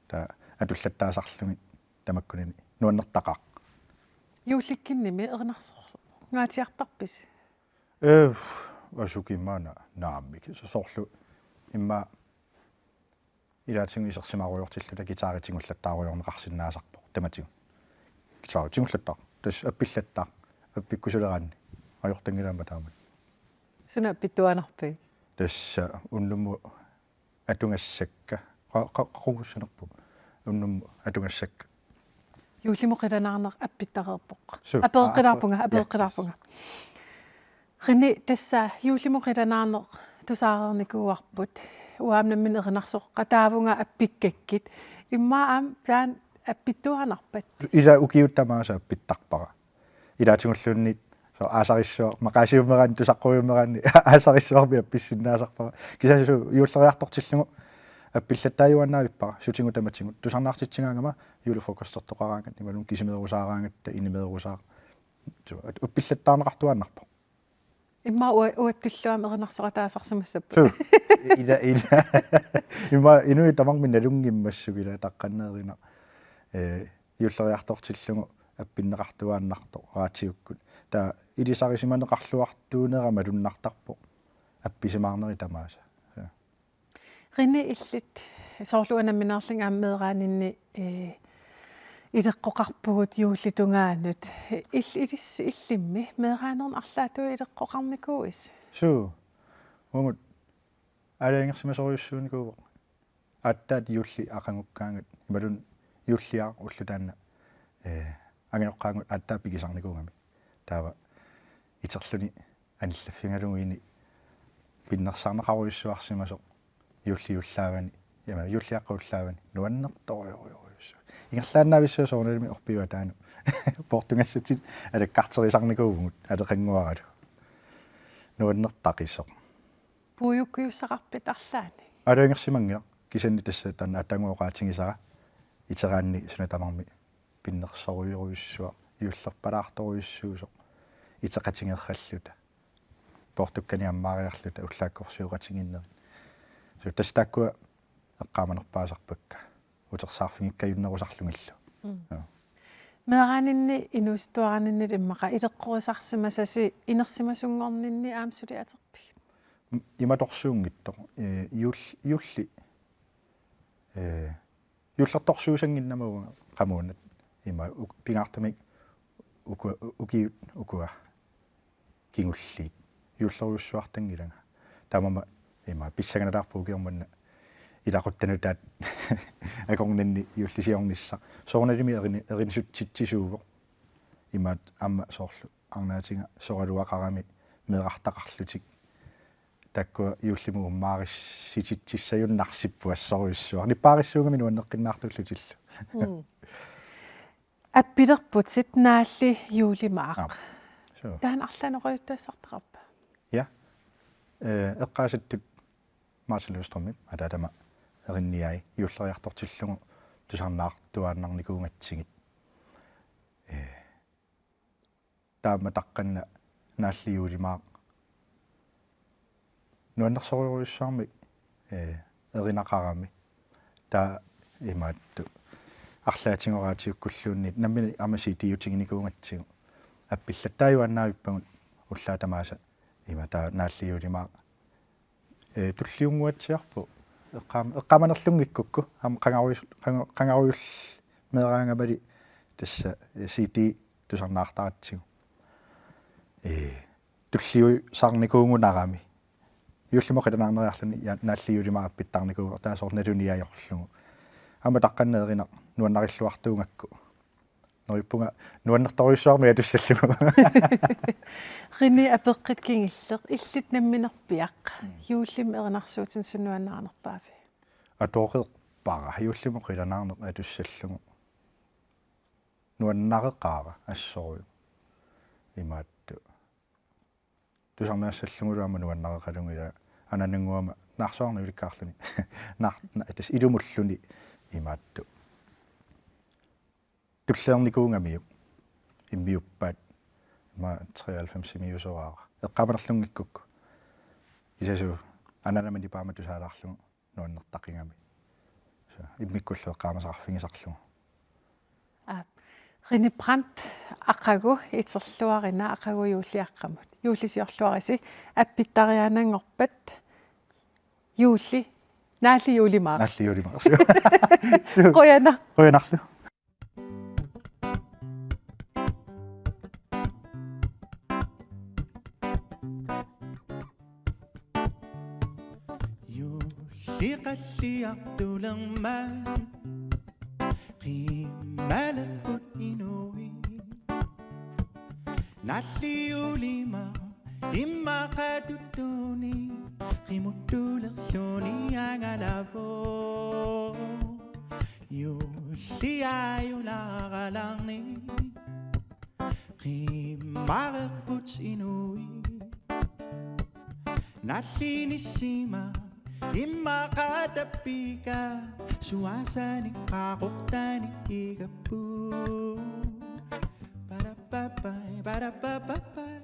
Taava atullattaasarlugit tamakkunani nuannertaqaaq. Juullikkunnimi erinarsorngaatsiartarpisi? Ee, asukimmata naamik. Soorlu immaqa ilaatigut isersimaarujoortilluta guitari tigullataarujoorneqarsinnaasarpoq tamatigut. Guitari tigullattaa. Tassa appillattaaq. Appikkusuleraanni. Ajortanngilaq aamma taamak. Suna appittuaannarpit? Tassa unnummut atugassakka. Qa-, qa-, qaqugussanerput. Unnummut atugassakka. Juullimut qilanaarneq appittareerpoq. Suu. Apereqqilaarpunga, aa, apereqqilaarpunga. Ja. René, tassa juullimut qilanaarneq tusaareernikuuarput. Uanga nammineq erinarsoqataavunga appikkakkit. Immaqa aamma taanna appittuaannarpat? Ilaa, ukiut tamaasa appittarpara. Ilaatigulluunniit soorlu aasarissuaq, maqaasiummeraanni, tusaqqujummeranni aasarissuarmik appissinnaasarpara. Kisianni suu, juulleriartortillugu appillattaajuaannavippara, sutigut tamatigut. Tusarnaartitsigaangama julefrokostertoqaraangat, imaluunniit kisimeerusaaraangatta, inimeerusaaq. Suu, at-, appillattaarneqartuaannarpoq. Immaqa ua-, uattullu aamma erinarsoqataasarsimassapput. Suu. Ilaa, ilaa. Immaqa inuit tamarmik nalunngimmassuk, ilaa, taqqanneerinaq. Ee, juulleriartortillugu appinneqartuaannartoq raatiukkut. Taava ilisarisimaneqarluartuunerama malunnartarpoq appisimaarnerit tamaasa. Ja. René, illit soorlu uanga nammineerlunga aamma meeraaninni, ee, ileqqoqarpugut juullip tungaanut. Ill-, ilissi illimmi meeraanerni arlaatigut ileqqoqarnikuuisi? Suu. Uagut aalajangersimasorujussuunikuuvoq. Aatsaat juulli aqagukkaangat imaluunniit juulliaq ulloq taanna, ee, angajoqqaagut aatsaat pigisarnikuugamik. Taava iterluni anillaffigalugu ini pinnersarneqarujussuarsimasoq juulli juullaavani, imaluunniit juulliaqqap ullaavani nuannertorujorujussuaq. Ingerlaannavissuaq soorunalimi orpiup ataanut. Poortugassatit alakkarterisarnikuuvugut aleqannguaralu. Nuannertaqisoq. Puiukkujussaqarpit arlaannik? Aalajangersimanngilaq, kisianni tassa taanna ataagu oqaatigisara iteraanni suna tamarmi pinnersorujorujussuaq, juullerpalaartorujussuusoq, iteqatigeerralluta. Poortukkanik ammaariarluta ullaakkorsiuqatigiinnerit. Suu, tassa taakkua eqqaamanerpaasarpakka. Utersaarfigikkajunnerusarlugillu. Mm. Joo. Meeraaninni inuusuttuaraaninni immaqa ileqqorisarsimasasi inersimasunngorninni aamma suli atorpigit? M-, imatorsuunngitsoq, ee, juul-, juulli, ee, juullertorsuusannginnama uanga qamuuna ima uk-, pingaartumik uku-, ukiut ukua kingulliit. Juullerujussuartanngilanga. Taamaammat ima pissanganalaarpoq ukioq manna ilaquttat nutaat akornanni juullisiornissaq. Soorunalimi erini-, erinisutsitsisuuvoq. imaattoq aamma soorlu arnaatiga soraluaqarami meerartaqarlutik. Taakkua juullimut ummaarissititsissagunarsipput assorujussuaq. Nippaarissuugami nuanneqqinnaartullutillu. Mm. Appilerputit Naalli Juulimaaq. Aap. Suu. Taanna arlaannik oqaluttuassartaqarpa? Ja. Eh, eqqaasattut Martin Løvstrømip ataatama erinniai juulleriartortillugu tusarnaartuaannarnikuugatsigit. Eh, taama taqqanna Naalli Juulimaaq nuannersorujussuarmik, eh, erinaqarami. Taava imaattoq arlaatigoraatiukkulluunniit nammineq aamma C D-utiginikuugatsigu. Appillattaaq juannaavippagut ullaaq tamaasa ima taava Naalli Juulimaaq. Eh, tulliunnguatsiarpoq. Eqqaam-, eqqaamanerlunngikkukku. Aamma qangarujus-, qanga-, qangarujulliup meeraangamali tassa, eh, C D tusarnaartaratsigu. Eh, tulliusarnikuugunarami. Juullimut qilanaarneriarluni ja-, Naalli Juulimaaq appittarnikuuvoq taava soorlu naluni ajorlugu. Aamma taqqanna erinaq nuannarilluartuugakku. Neriuppunga nuannertorujussuarmik atussallugu. René apeqqut kingulleq, illit namminerpiaq. Mm. Juullimi erinarsuutinik suna nuannarinerpaaviuk? Atoreerpara, juullimut qilanaarneq atussallugu. Nuannareqaara assorujuk. Imaattoq. Tusarnaassallugulu aamma nuannareqalunga ila ananannguama naarsuarnik ulikkaarluni. Naar-, na-, tassa ilumulluni imaattoq. Tulliunnikuugamiuk. Immiuppaat. Ima treoghalvfemsimiusoraara. Eqqaamanerlunngikkukku. Kiisalu ananama nipaama tusaalaarlugu nuannertaqigami. So, immikkullu eqqaamasaqarfigisarlugu. Aap. René Brandt aqagu iterluarina aqagu juulliaqqamut. Juullisiorluarisi appittariaananngorpat juulli Naalli Juulimaaq. Naalli Juulimaaq. Qujanaq. Qujanarlu. Juulli qalliartulermat qimmaleqqut inuit. Naalli Juulimaaq immaqa tuttuuni qimuttulerluni angalavoq. Juulli ajulaaralaarni qimmareerput inuit. Naalli nissimaaq immaqa tappika suasanik qaqortanik igapput. Parapapai, parapapapai.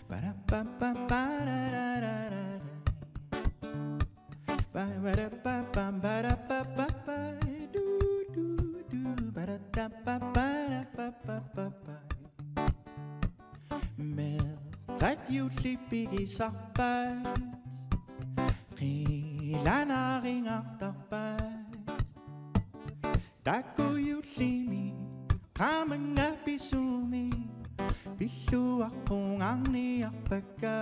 Parapapaparararara. Parapapam, parapapapa, du, du, du, paratapaparapapapai. Meeqqat juulli pigisarpat, qilanaarinngartarpat. Taakku juullimi qamannga pisumi pilluaqqunngarniarpakka.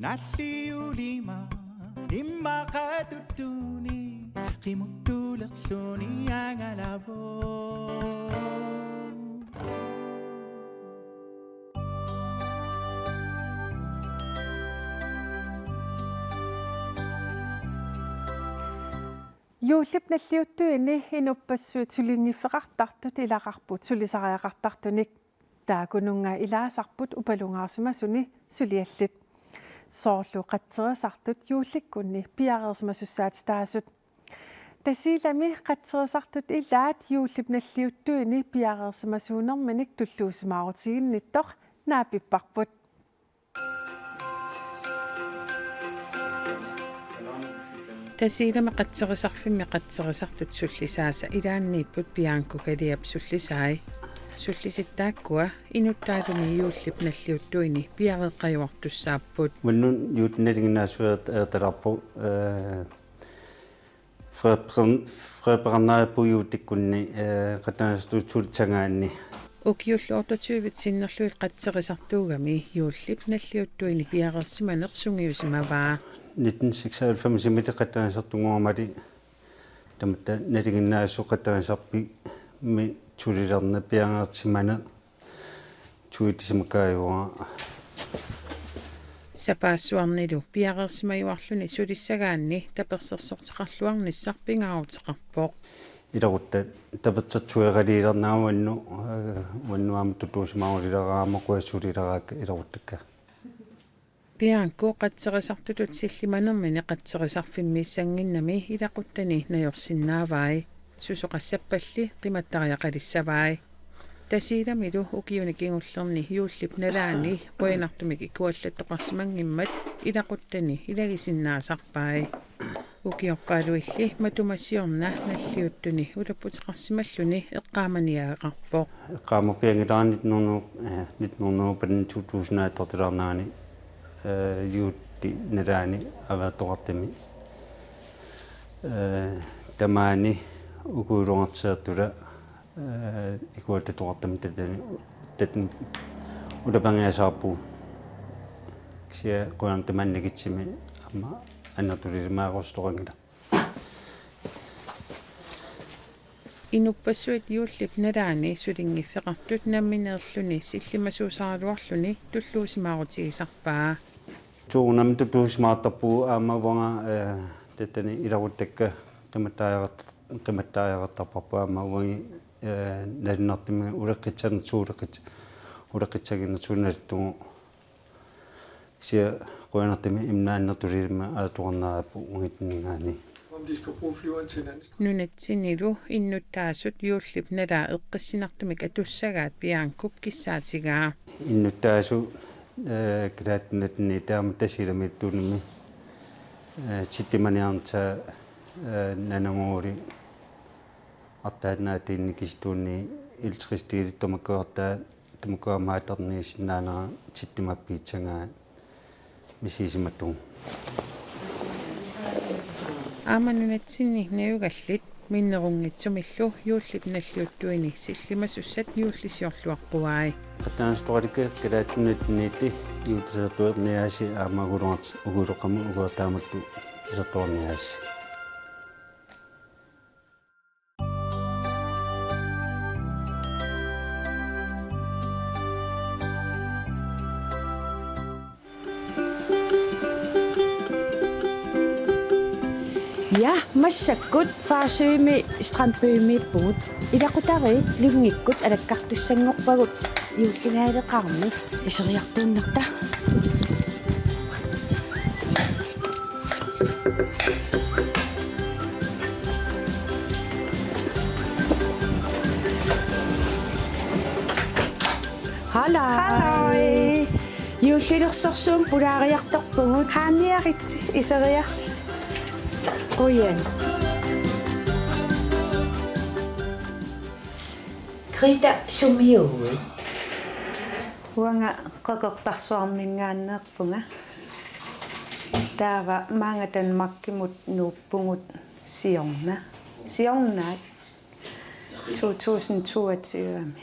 Naalli Juulimaaq immaqa tuttuuni qimuttulerluni angalavoq. Juullip nalliuttuini inuppassuit sulinngiffeqartartut ilaqarput sulisariaqartartunik. Taakkununnga ilaasarput upalungaarsimasuni suliallit. Soorlu qatserisartut juullikkunni piareersimasussaatitaasut. Tasiilami qatserisartut ilaat juullip nalliuttuini piareersimasuunerminik tulluusimaarutiginnittoq naapipparput. Tasiilami qatserisarfimmi qatserisartut sullisaasa ilaanniipput Bianco Kaliap sullisai. Sullisit taakkua inuttaalumi juullip nalliuttuini piareeqqajuartussaapput. Uannut juullip nalinginnaasuata, eh, talerpoq, eh, Fredbran-, Fredbrandarpujuutikkunni, eh, qatserisartut sulissagaanni. Ukiullu otteogtyve sinnerlugit qatserisartuugami juullip nalliuttuini piareersimaneq sungiusimavaa. Nitten seksoghalvfemsimi qatserisartunngoramali tamatta nalinginnaasut qatserisarpimmi sulilerneq piareersimaneq tuitisimakaajua. Sapaassuarnilu piareersimajuarluni sulissagaanni tapersersorteqarluarnissaq pingaaruteqarpoq. Ilaquttat tapersersueqaliilernaruannu, eh, uannut aamma tutuusimaaruleraangama quassulileraakka ilaquttakka. Bianco qatserisartutut sillimanermini qatserisarfimmiissannginnami ilaquttani najorsinnaavai. Susoqassappalli qimattariaqalissavai. Tasiilamilu ukiuni kingullerni juullip nalaani qujanartumik ikuallattoqarsimanngimmat ilaquttani ilagisinnaasarpai. Ukiorpaaluilli matuma siorna nalliuttuni ulapputeqarsimalluni eqqaamaniagaqarpoq. Eqqaamavianngilaq nitten hundrede, eh, nitten hundrede og atten, to tusind og atten-ilaarnerani, eh, juullip nalaani Avertoqartumi. Eh, tamaani uku iluartsertula, eh, ikuallattoqartumi tatani, tatani ulapangiasaarpugut. Kisianni qujanaq tamaani nagitsimi aamma annertulisimaarusutoqanngilaq. Inuppassuit juullip nalaani sulinngiffeqartut nammineerluni sillimasuusaraluarluni tulluusimaarutigisarpaa. Tuunami tulluusimaartarpugut aamma uanga, eh, tatani ilaquttakka qimattariaqart-, qimattariaqartarparput aamma uangi, eh, nalunartumik uleqqitsanersugut uleqqits-, uleqqitsaginersugut naluttugut. Kisianni qujanartumik immaqa annertulisimaarutoqarnerput uagutsinnit. Om de skal bruge flyveren til en anden sted. Nunatsinnilu innuttaasut juullip nalaa eqqissinartumik atussagaat Biancop kissaatigaa. Innuttaasut, eh, kalaallit nunaanni taama Tasiilamiittuunimi, eh, jettimaniarnissaa, eh, nanamooli artaannaatiinni kisittuunni elektricitet tamakkuartaa tamakkuamaatarniissinnaanera jettimappiissagaa misigisimatugut. Aamma nunatsinni najugallit minnerunngitsumillu juullip nalliuttuini sillimasussat juullisiorluaqquai. Qatserisartoqalikka Kalaallit Nunatsinniilli juullisiortuerniaasi aamma uguloqat-, uguloqamut uguloqattaartumut isertuarniaasi. Ja, massakkut Farsømi Strandbymiippugut. Ilaqutariit Lyngikkut alakkartussanngorpagut juullingajaleqaarmi iseriartuinnarta. Hallo. Hallo. Juullilersorsuummik pulaariartorpugut. Qaaniarit iseriarlusi. Qujan. Greta, sumiuit? Uanga Qeqertarsuarminngaanneerpunga. Taava maanga Danmarkimut nuuppugut siorna. Siornaat to tusind toogtyve-mi.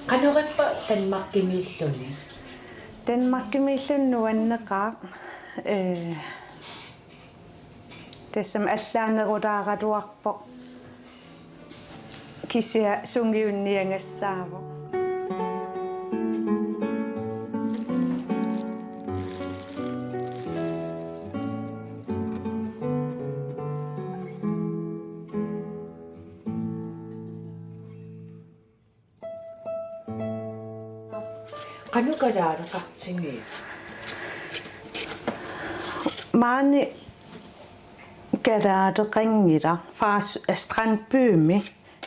Qanorippa Danmarkimiilluni? Danmarkimiilluni nuanneqaaq, eh, tassami allaanerulaaraluarpoq. Kisianni sungiunniagassaavoq. Qanoq kalaaleqartigiit? Maani kalaaleqanngilaq Fars-, Strandbymi.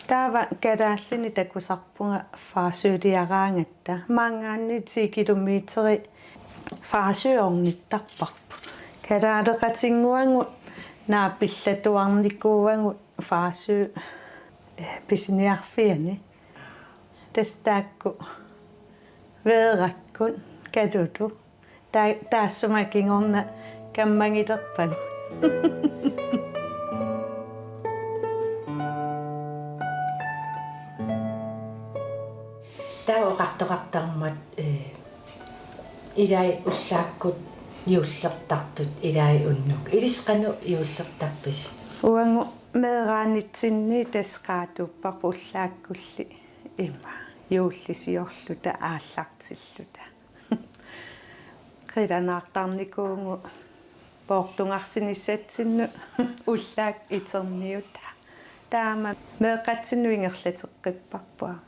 Taava kalaallinik takusarpunga Farsøliaraangatta. Maanngaanniit ti kilometeri Farsø ornittarparput. Kalaaleqatinnguagut naapillatuarnikuuagut Farsø, eh, pisiniarfiani. Tassa taakku Veerakkut Kalullu. Ta-, taassuma kingorna kammagilerpagut. Ilai ullaakkut juullertartut ilai unnuk. Ilissi qanoq juullertarpisi? Uagut meeraanitsinni tassa qaatuupparput ullaakkulli ima juullisiorluta aallartilluta. Qilanaartarnikuugut poortungarsinissatsinnut ullaakkut iterniutaa. Taama meeqqatsinnut ingerlateqqipparput aamma.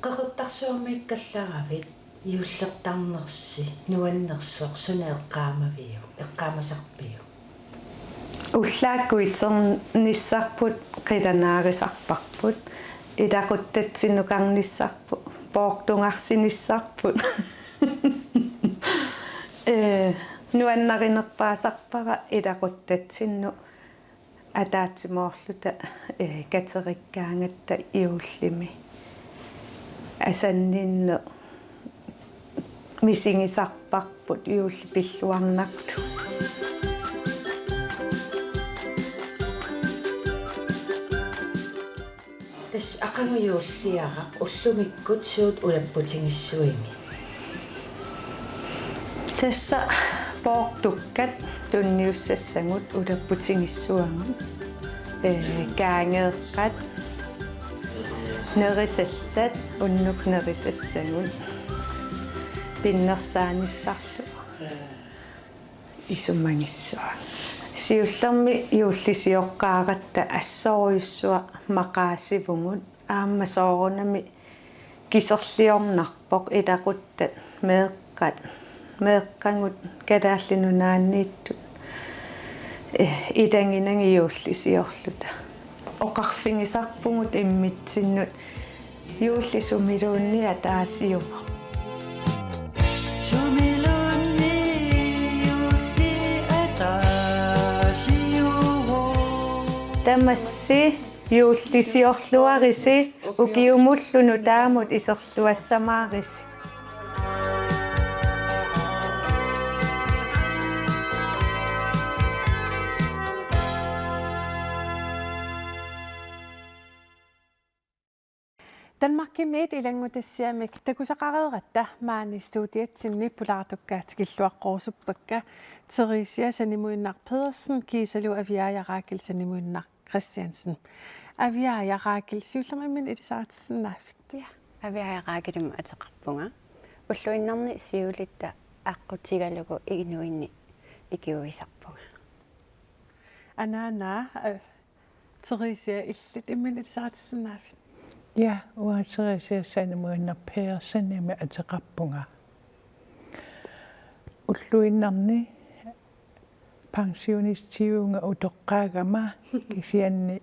Qeqertarsuarmiikkallaravit juullertarnersi nuannersoq suna eqqaamaviuk, eqqaamasarpiuk? Ullaakkut iternissarput qilanaarisarparput, ilaquttatsinnukarnissarput, poortungarsinissarput. Ee, nuannarinerpaasarpara ilaquttatsinnut ataatsimoorluta, ee, katerikkaangatta juullimi. Asanninneq misigisarparput juulli pilluarnartoq. Tassa aqagu juulliaraq, ullumikkut suut ulapputigissuigit? Tassa poortukkat tunniussassagut ulapputigissuagut. Ee, kaangeeqqat, nerisassat, unnuk nerisassagut. Pinnersaanissarlu isumagissuaq. Siullermik juullisioqqaaratta assorujussuaq maqaasivugut, aamma soorunami kiserliornarpoq ilaquttat, meeqqat, meeqqagut Kalaallit Nunaanniittut, eh, ilaginagit juullisiorluta. Oqarfigisarpugut immitsinnut: Juulli sumiluunniit ataasiuvoq. Sumiluunniit juulli ataasiuvoq. Tamassi juullisiorluarisi, ukiumullu nutaamut iserluassamaarisi. Danmarkimiit ilanngutassiamik takusaqareeratta maani studiatsinni pulaartukka tikilluaqquusuppakka Theresia Sanimuinnaq Pedersen kiisalu Aviaaja Raakel Sanimuinnaq Christiansen. Aviaaja Raakel, siullermik imminut ilisaritissinnaaviuk? Ja, Aviaaja Raakelimik ateqarpunga. Ulluinnarni siulitta aqqutigalugu inuinni ikiuisarpunga. Anaana, øh, Theresia, illit imminut ilisaritissinnaaviuk? Ja, uanga Theresia Sanimuinnaq Pedersenimik ateqarpunga. Ulluinnarni pensionistiguunga utoqqaagama, kisianni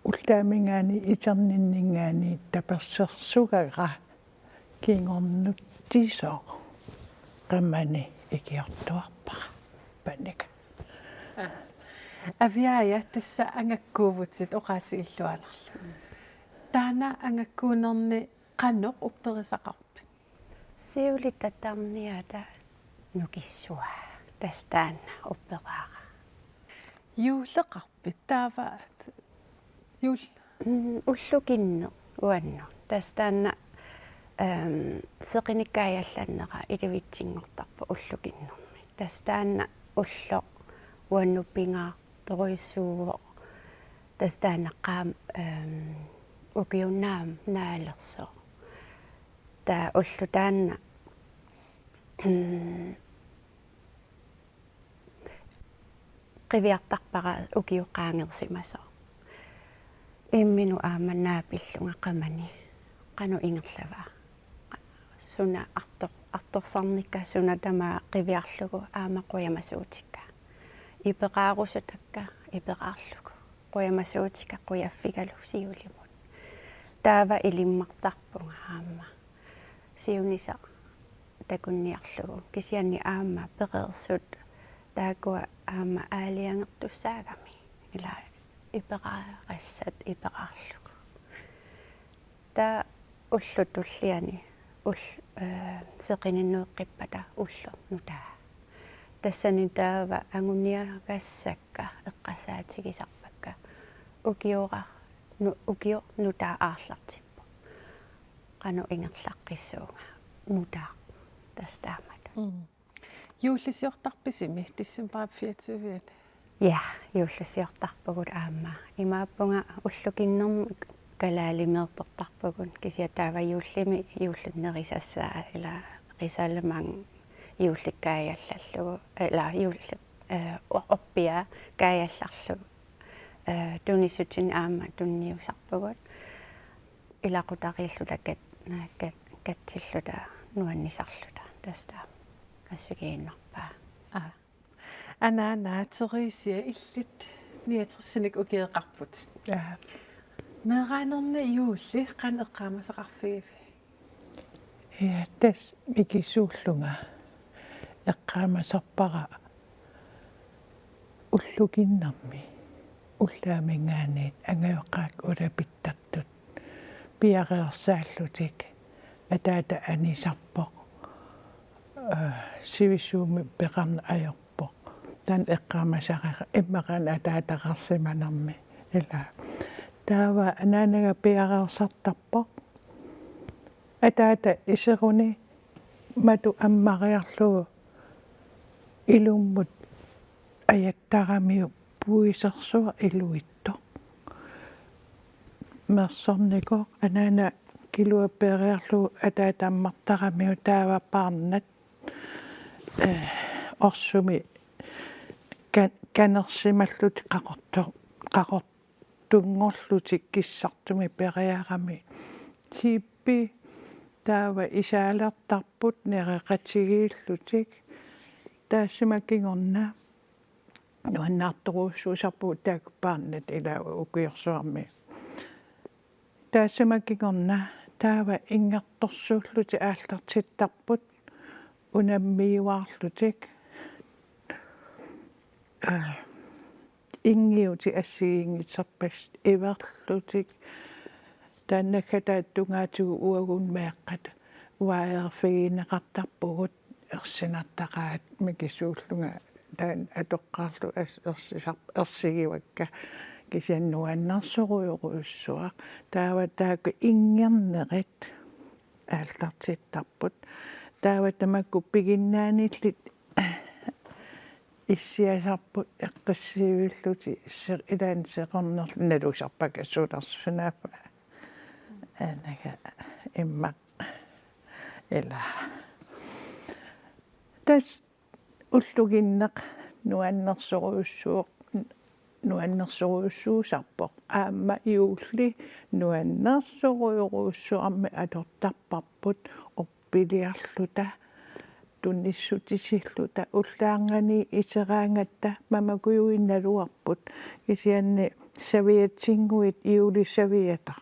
ullaamiinngaanniit iterninninngaanniit tapersersugaara kingornutsisoq qamani ikiortuarpara panika. Aviaaja, tassa angakkuuvutit oqaatigilluarnarlu. Taanna angakkuunerni qanoq upperisaqarpit? Siulitta tarniata nukissavaa, tassa taanna upperaara. Juulleqarpit taava? Juul- Mm, ullukinneq uannut. Tassa taanna, ehm, seqinikkaajallannera ilivitsinngortarpoq ullukinnermi. Tassa taanna ulloq uannut pingaartorujussuuvoq. Tassa taanna qaam-, ehm, ukiup naam-, naalersoq. Taava ulloq taanna, mm, qiviartarpara ukioq qaangersimasoq. Imminut aamma naapillunga qamani. Qanoq ingerlava? Suna artor-, artorsarnikka suna tamaat qiviarlugu aamma qujamasuutikka. Iperaarusutakka iperaarlugu. Qujamasuutikka qujaffigalugu siulimut. Taava ilimmartarpunga aamma. Siunissaq takunniarlugu. Kisianni aamma pereersut taakkua aamma aalajangertussaagamik. Ila iperaarassat iperaarlugu. Taava ullut tulliani ul-, eh, seqininneqqippata ulloq nutaaq. Tassani taava anguniagassakka eqqarsaatigisarpakka. Ukiora-, nu-, ukioq nutaaq aallartippoq. Qanoq ingerlaqqissuunga. nutaaq tassa taamatut. Mm. Juullisiortarpisimi decembarip fireogtyve? Ja, juullisiortarpugut aamma. Imaappunga ullukinnermi kalaalimeertortarpugut, kisianni taava juullimi juullit nerisassaat, ila Risalemang juullit kaajallallugu, ila juullit, eh, o-, orpiaa kaajallarlugu. Eh, tunissutsinni aamma tunniusarpugut. Ilaqutariilluta kat-, kat-, katsilluta nuannisarluta. Tassa assigiinnarpaa. Aa. Anaana Theresia, illit niogtresinik ukioqarput. Aa. Meeraanerni juulli qanoq eqqaamasaqarfigiviuk? Ja, tassa mikisuullunga eqqaamasarpara ullukinnermi ullaaminngaanniit angajoqqaakka ulapittartut piareersaallutik, ataata anisarpoq, eh, sivisuumik peqarneq ajorpoq. Taanna eqqaamasarpara immaqa ataataqarsimanermi, ila. Taava anaanaga piareersartarpoq. Ataata iseruni matu ammariarlugu ilummut ajakkaramiuk puisersuaq iluitsoq. Mersornikoq, anaana kilua peeriarlugu ataata ammartaramiuk, taava paarnat, eh, orsumi kan-, kanersimallutik qaqorto-, qaqor-, tunngorlutik kissartumik peeriarami. Siippi taava isaalertarput nereqatigiillutik. Taassuma kingorna nuannaartorujussuusarpugut taakku paarnat, ila, ukiorsuarmi. Taassuma kingorna taava inngertorsuullutik aallartittarput unammiuaarlutik. Aa, inngiutit assigiinngitsorpassuit iverlutik. Taanna naggataa tungaatigut uagut meeqqat uaarfigineqartarpugut, ersinartaqaat mikisuullunga taanna atoqqaarlugu as-, ersisar-, ersigivakka, kisianni nuannersorujorujussuaq. Taava taakku inngernerit aallartittarput. Taava tamakku piginnaanillit issiasarput eqqissivillutik se-, ilaanni seqornerlutik, nalusarpakka suunersunaappa. Anaga immaqa, ila. Tassa ullukinneq nuannersorujussuuq, nuannersorujussuusarpoq. Aamma juulli nuannersorujorujussuarmik atortarparput orpiliarluta, tunissutisilluta, ullaarnganiit iseraangatta mamakujuit naluarput. Kisianni serviettinnguit juuliserviettit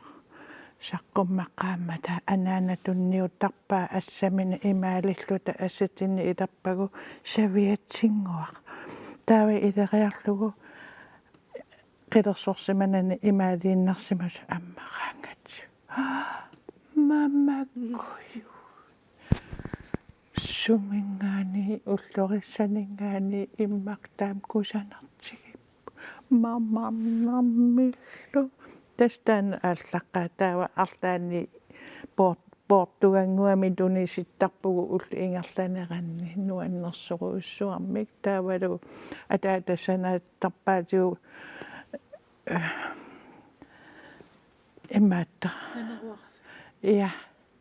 saqqummeqqaammata anaana tunniuttarpaa assaminut imaalilluta, assatinni ilerpagu serviettinnguaq. Taava ileriarlugu qilersorsimanani imaaliinnarsimasoq ammaraangat. Mamakujuit. Suminngaanniit ullorissaninngaanniit immaqa taama kusanartigipput. Mamannarmillu. Tassa taanna aallaqqaa, taava arlaanni Port-, Portugannguami tunisittarpugut ullut ingerlaneranni nuannersorujussuarmik. Taavalu ataata sanaattarpaatigut, eh, imaattoq. Naneruarfik. Ja,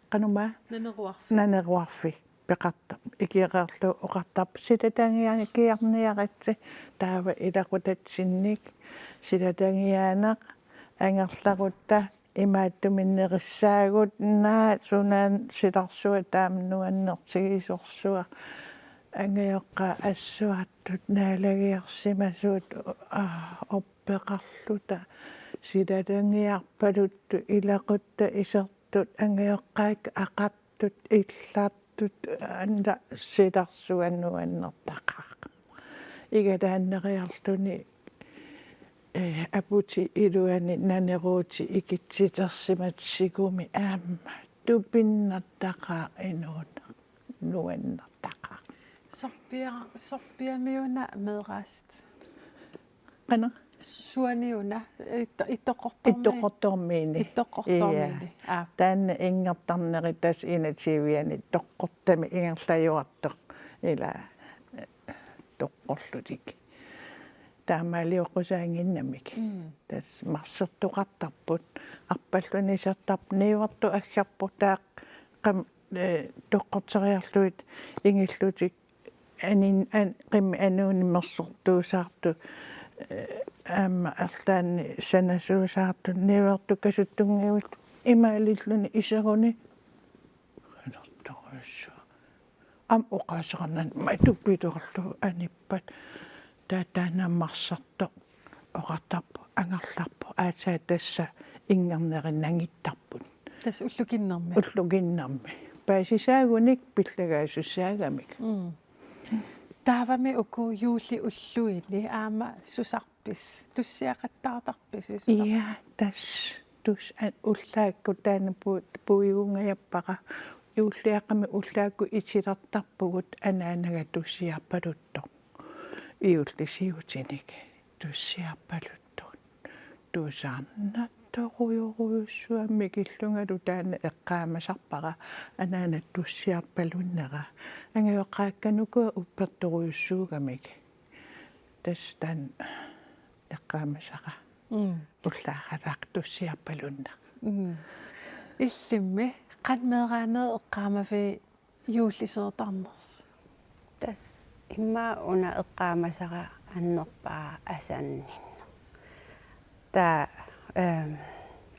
qanormaa? Naneruarfik. Naneruarfik peqartarpoq, ikioqarlugu oqartarpoq: Silatangiakiarniaritsi. Taava ilaqutatsinnik silatangiaaneq angerlarutta imaattumik nerissaagut, naa, sunaana silarsuaq taama nuannertigisorsuaq. Angajoqqaat assuartut naalagiarsimasut, aa, orpeqarluta silatangiarpaluttut ilaquttat isertut angajoqqaakka aqartut illartut, anda silarsuaq nuannertaqaaq. Igalaanneriarluni, eh, aputit iluanni naneruutit ikitsitersimasut sikumik aamma tupinnartaqaaq inuuneq, nuannertaqaaq. Sorpia-, sorpiamiuna meeraasit? Qanoq? Suani una, Itto-, Ittoqqortoormi-, Ittoqqortoormiini. Ittoqqortoormiini. Ia. Aa. Taanna inngertarneri tassa enogtyvianni Ittoqqortami ingerlajuartoq ila, eh, toqqorlutik. Taamaalioqqusaannginnamik. Mm. Tassa marsertoqartarput, arpalluni isertarput, niuertoq aggerpoq taakku qam-, eh, toqqorteriarlugit ingillutik anin-, an-, qimmit anuunik mersortuusaartut, eh, aamma arlaannik sanasuusaartut, niuertoq kasuttunngivillutik imaalilluni iseruni. Qanartorujussuaq. Aamma oqaaseqarnani matupilorlu anippat. Taava taanna marsertoq oqartarpoq, angerlarpoq, aatsaat tassa inngerneri nangittarput. Tassa ullukinnermi. Ullukinnermi. Paasisaagunik pillagaasussaagami. Mm. Taavami uku juulli ulluini aamma susarpisi? Tussiaqattaartarpisi susar-? Ia, tassa tus-, a-, ullaakkut taanna pu-, puigungajappara. Juulliaqqami ullaakkut itilertarpugut anaanaga tussiarpaluttoq. Juullisiutinik tussiarpaluttoq. Tusarnartorujorujussuarmik illungalu taanna eqqaamasarpara anaana tussiarpalunnera. Angajoqqaakkanukua uppertorujussuugamik. Tassa taanna eqqaamasara. Mm. Ullaaralaaq tussiarpalunneq. Mm. Illimmi, qanoq meeraaneq eqqaamavit juulliseertarnersi? Tassa immaqa una eqqaamasara annerpaaq asanninneq. Taava, ehm,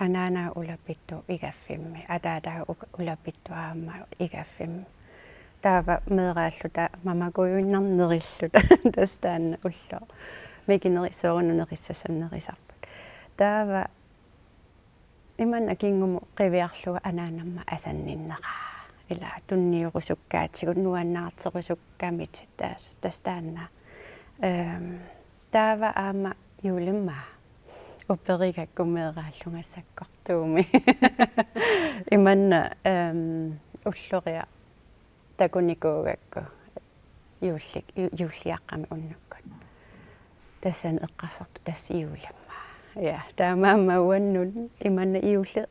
anaana ulapittoq igaffimmi, ataata u-, ulapittoq aamma igaffimmi. Taava meeraalluta mamakujuinnarnerilluta tassa taanna ulloq. Mikinerissoorunut nerissassannerisarput. Taava imannak kingumut qiviarlugu anaanamma asanninnera. Ila tunniurusukkaatsigut nuannaarterusukkamit tas-, tassa taanna. Ehm, taava aamma juulimmaa upperigakku meeraallunga sakkortuumik. Imannak, ehm, ulloriaq takunikuugakku juulli-, ju-, juulliaqqami unnukkut. Tassani eqqarsartoq tassa juulimmaa. Ja, taamaammat uannut imannak juulli-,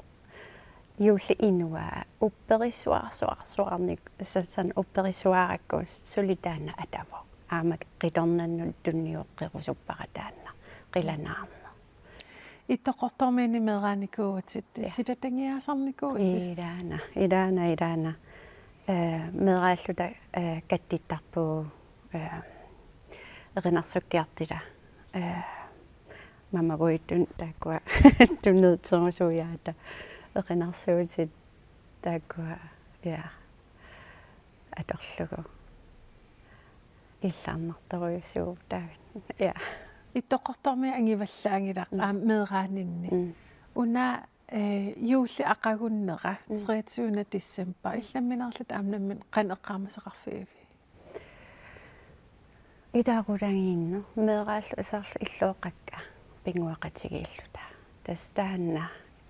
juulli inua upperissuarsuarsuarnik, sa-, san upperissuarakku suli taanna atavoq. Aamma qitornannut tunniuerusuppara taanna qilanaarneq. Ittoqqortoormiini meeraanikuuvutit, ja, silatagiaasarnikuuvutit? Ilaana, ilaana, ilaana. Eh, meeraalluta, eh, kattittarpugut, eh, erinarsuukkiartuta. Eh, mamakujuttut taakkua tunniuterusujaata erinarsuutit taakkua, ja, atorlugu. Illarnartorujussuuvoq taava. Ja. Ittoqqortoormiit angivallaanngilaq, mm, aamma meeraaninni. Mm. Una, eh, juulli aqagunnera, mm, treogtyvende december. Illit nammineerlutit aamma nammineq qanoq eqqaamasaqarfigivit? Ilaqutagiinneq, meeraalluta soorlu illoqaqqat pinnguaqatigiilluta. Tassa taanna,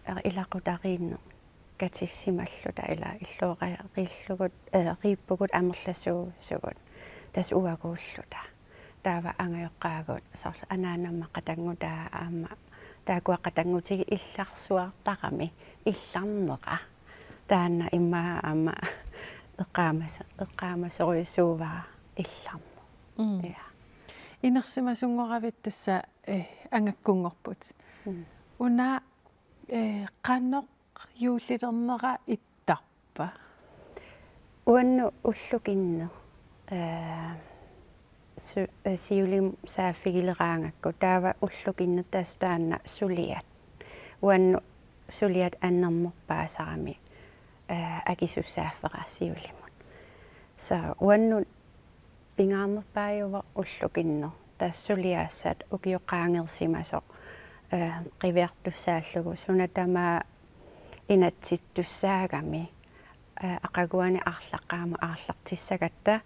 eh, ilaqutariinneq katissimalluta ila illoqariillugu, eh, riippugut amerlasuusugut. Tassa uaguulluta. Taava angajoqqaagut soorlu anaanamma qatanngutaa aamma taakkua qatanngutigiit illarsuartarami illarnera. Taanna immaqa aamma eqqaamas-, eqqaamasorujussuuara illarneq. Mm. Ja. Inersimasunngoravit tassa, eh, angakkunngorput. Mm. Una, eh, qanoq juullilernera ittarpa? Uannut ullukinneq, eh, su-, eh, siulimut saaffigileraangakku taava ullukinneq tassa taanna suliat. Uannut suliat annernerpaasarami, eh, akisussaaffera siulimut. Så uannut pingaarnerpaajuvoq ullukinneq. Tassa suliassat ukiut qaangersimasoq, eh, qiviartussaallugu suna tamaat inatsittussaagami, eh, aqaguani arlaqqaamut aarlertissagatta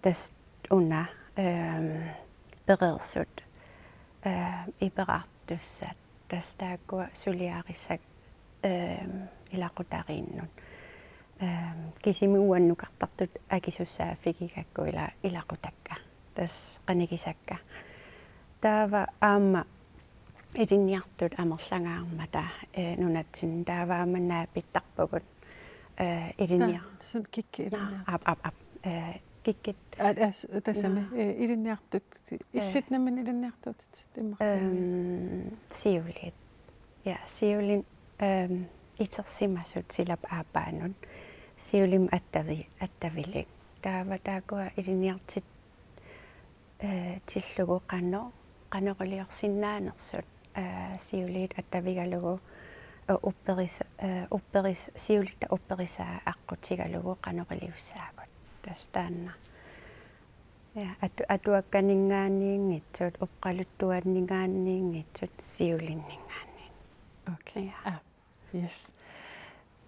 tassa una, ehm, pereersut, eh, iperartussat. Tassa taakkua suliarissat, ehm, ilaqutariinnut. Ehm, kisimik uannukartartut akisussaaffigigakku ila-, ilaqutakka. Tassa qanigisakka. Taava aamma ilinniartut amerlangaarmata, eh, nunatsinni taava aamma naapittarpugut, eh, ilinniar-, Aa, sun kikki ilinniar-, aap, aap, aap, eh, kikkit. Aa, as-, tassami, Naa. eh, ilinniartut, Eh. illit nammineq ilinniartuutit immaqa. Ehm, siuliit. Ja, siuliit, ehm, itersimasut silap aappaanut. Siulimi attavi-, attavilik. Taava taakkua ilinniartut eh, tillugu qanoq, qanoq iliorsinnaanersut, eh, siuliit attavigalugu, eh, upperis-, eh, upperis-, siulitta upperisaa aqqutigalugu qanoq iliussaagut. Tassa taanna. Ja, atu-, atuakkaninngaanniinngitsut, oqaluttuanninngaanniinngitsut, siulinninngaanniit. Okay. Ja. Aap. Yes.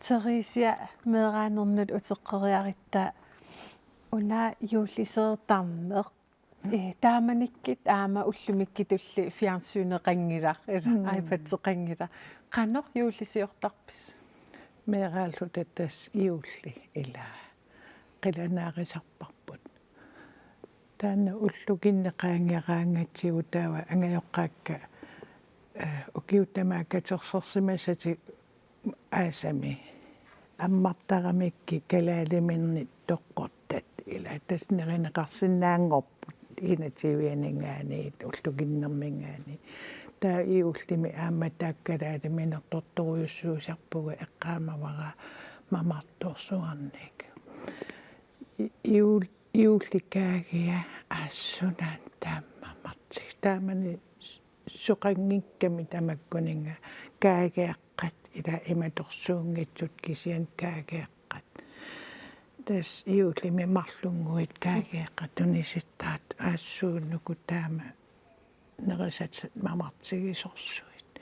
Theresia, meeraanernut uteqqeriarutta una juulliseertarneq. Eh, taamanikkut aamma ullumikkutulli fjernsyneqanngilaq, ila Mm. iPadeqanngilaq. Qanoq juullisiortarpisi? Meeraalluta tassa juulli ila qilanaarisarparput. Taanna ullukinneq qaangeeraangatsigu taava angajoqqaakka, eh, ukiut tamaat katersorsimasatik aasami ammartaramikkit kalaaliminnit toqqortat ila tassa nerineqarsinnaanngorput enogtyveninngaanniit ullukinnerminngaanniit. Taava juullimi aamma taakku kalaaliminertortorujussuusarpugut eqqaamavara mamartorsuarnik. I-, juul-, juulli kaagia assunan taamaamartik. Taamani s-, soqanngikkami tamakkuninnga kaageeqqat ila imatorsuunngitsut kisianni kaageeqqat. Tassa juullimi marlunnguit kaageeqqat tunisittaat assuunuku taama nerisassat mamartigisorsuit.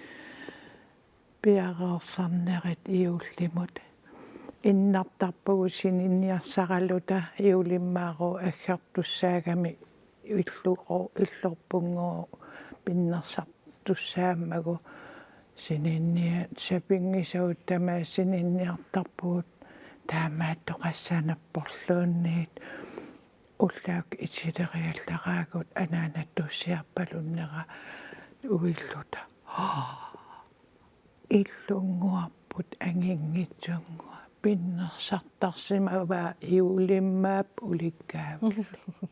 Piareersarnerit juullimut. Innartarpugut sininniarsaraluta juulimmaarooq aggertussaagami illugu, illorpunngooq pinnersartussaammagu sininniat sapinngisagut tamaasa sininniartarpugut taamaattoqassanerporluunniit ullaakkut itileriallaraagut anaanatussiarpalunnera uilluta. Illunnguarput anginngitsunnguaq pinnersartarsimavaa juulimmaap ulikkaavillu.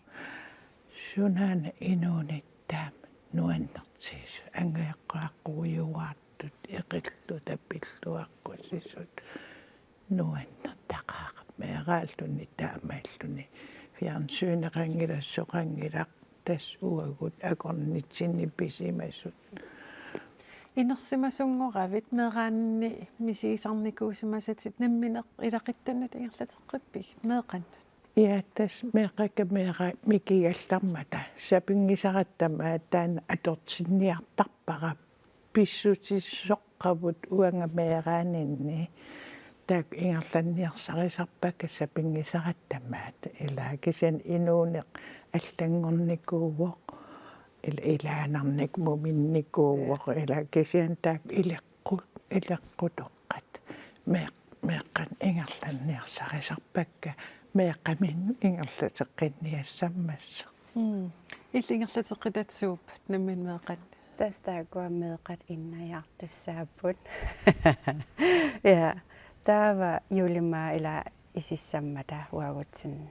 Sunaana inuunittaama nuannertigisut angajoqqaaqqujuartut eqilluta pilluaqqusiisut. Nuannertaqaaq meeraalluni taamaalluni fjernsyneqanngilaq soqanngilaq tassa uagut akornatsinni pisimasut. Inersimasunngoravit meeraaninni misigisarnikuusimasatit nammineq ilaquttanut ingerlateqqippigit meeqqannut? Ja, tassa meeqqakka meeraq mikigallarmata sapinngisaratta tamaat taanna atortinniartarpara pissutissisoq qavut uanga meeraaninni taakku ingerlanniarsarisarpakka sapinngisaratta tamaat ila kisianni inuuneq allanngornikuuvoq ila ilaanarnik muminnikuuvoq ila kisianni taakku ileqqu-, ileqqutoqqat mee-, meeqqat ingerlanniarsarisarpakka meeqqaminnut ingerlateqqinniassammassooq. Mm. Illit ingerlateqqitat suuppat nammineq meeqqat? Tassa taakkua meeqqat innajaartussaapput. Ja, taava juulimmaap ila isissammata uagutsinni.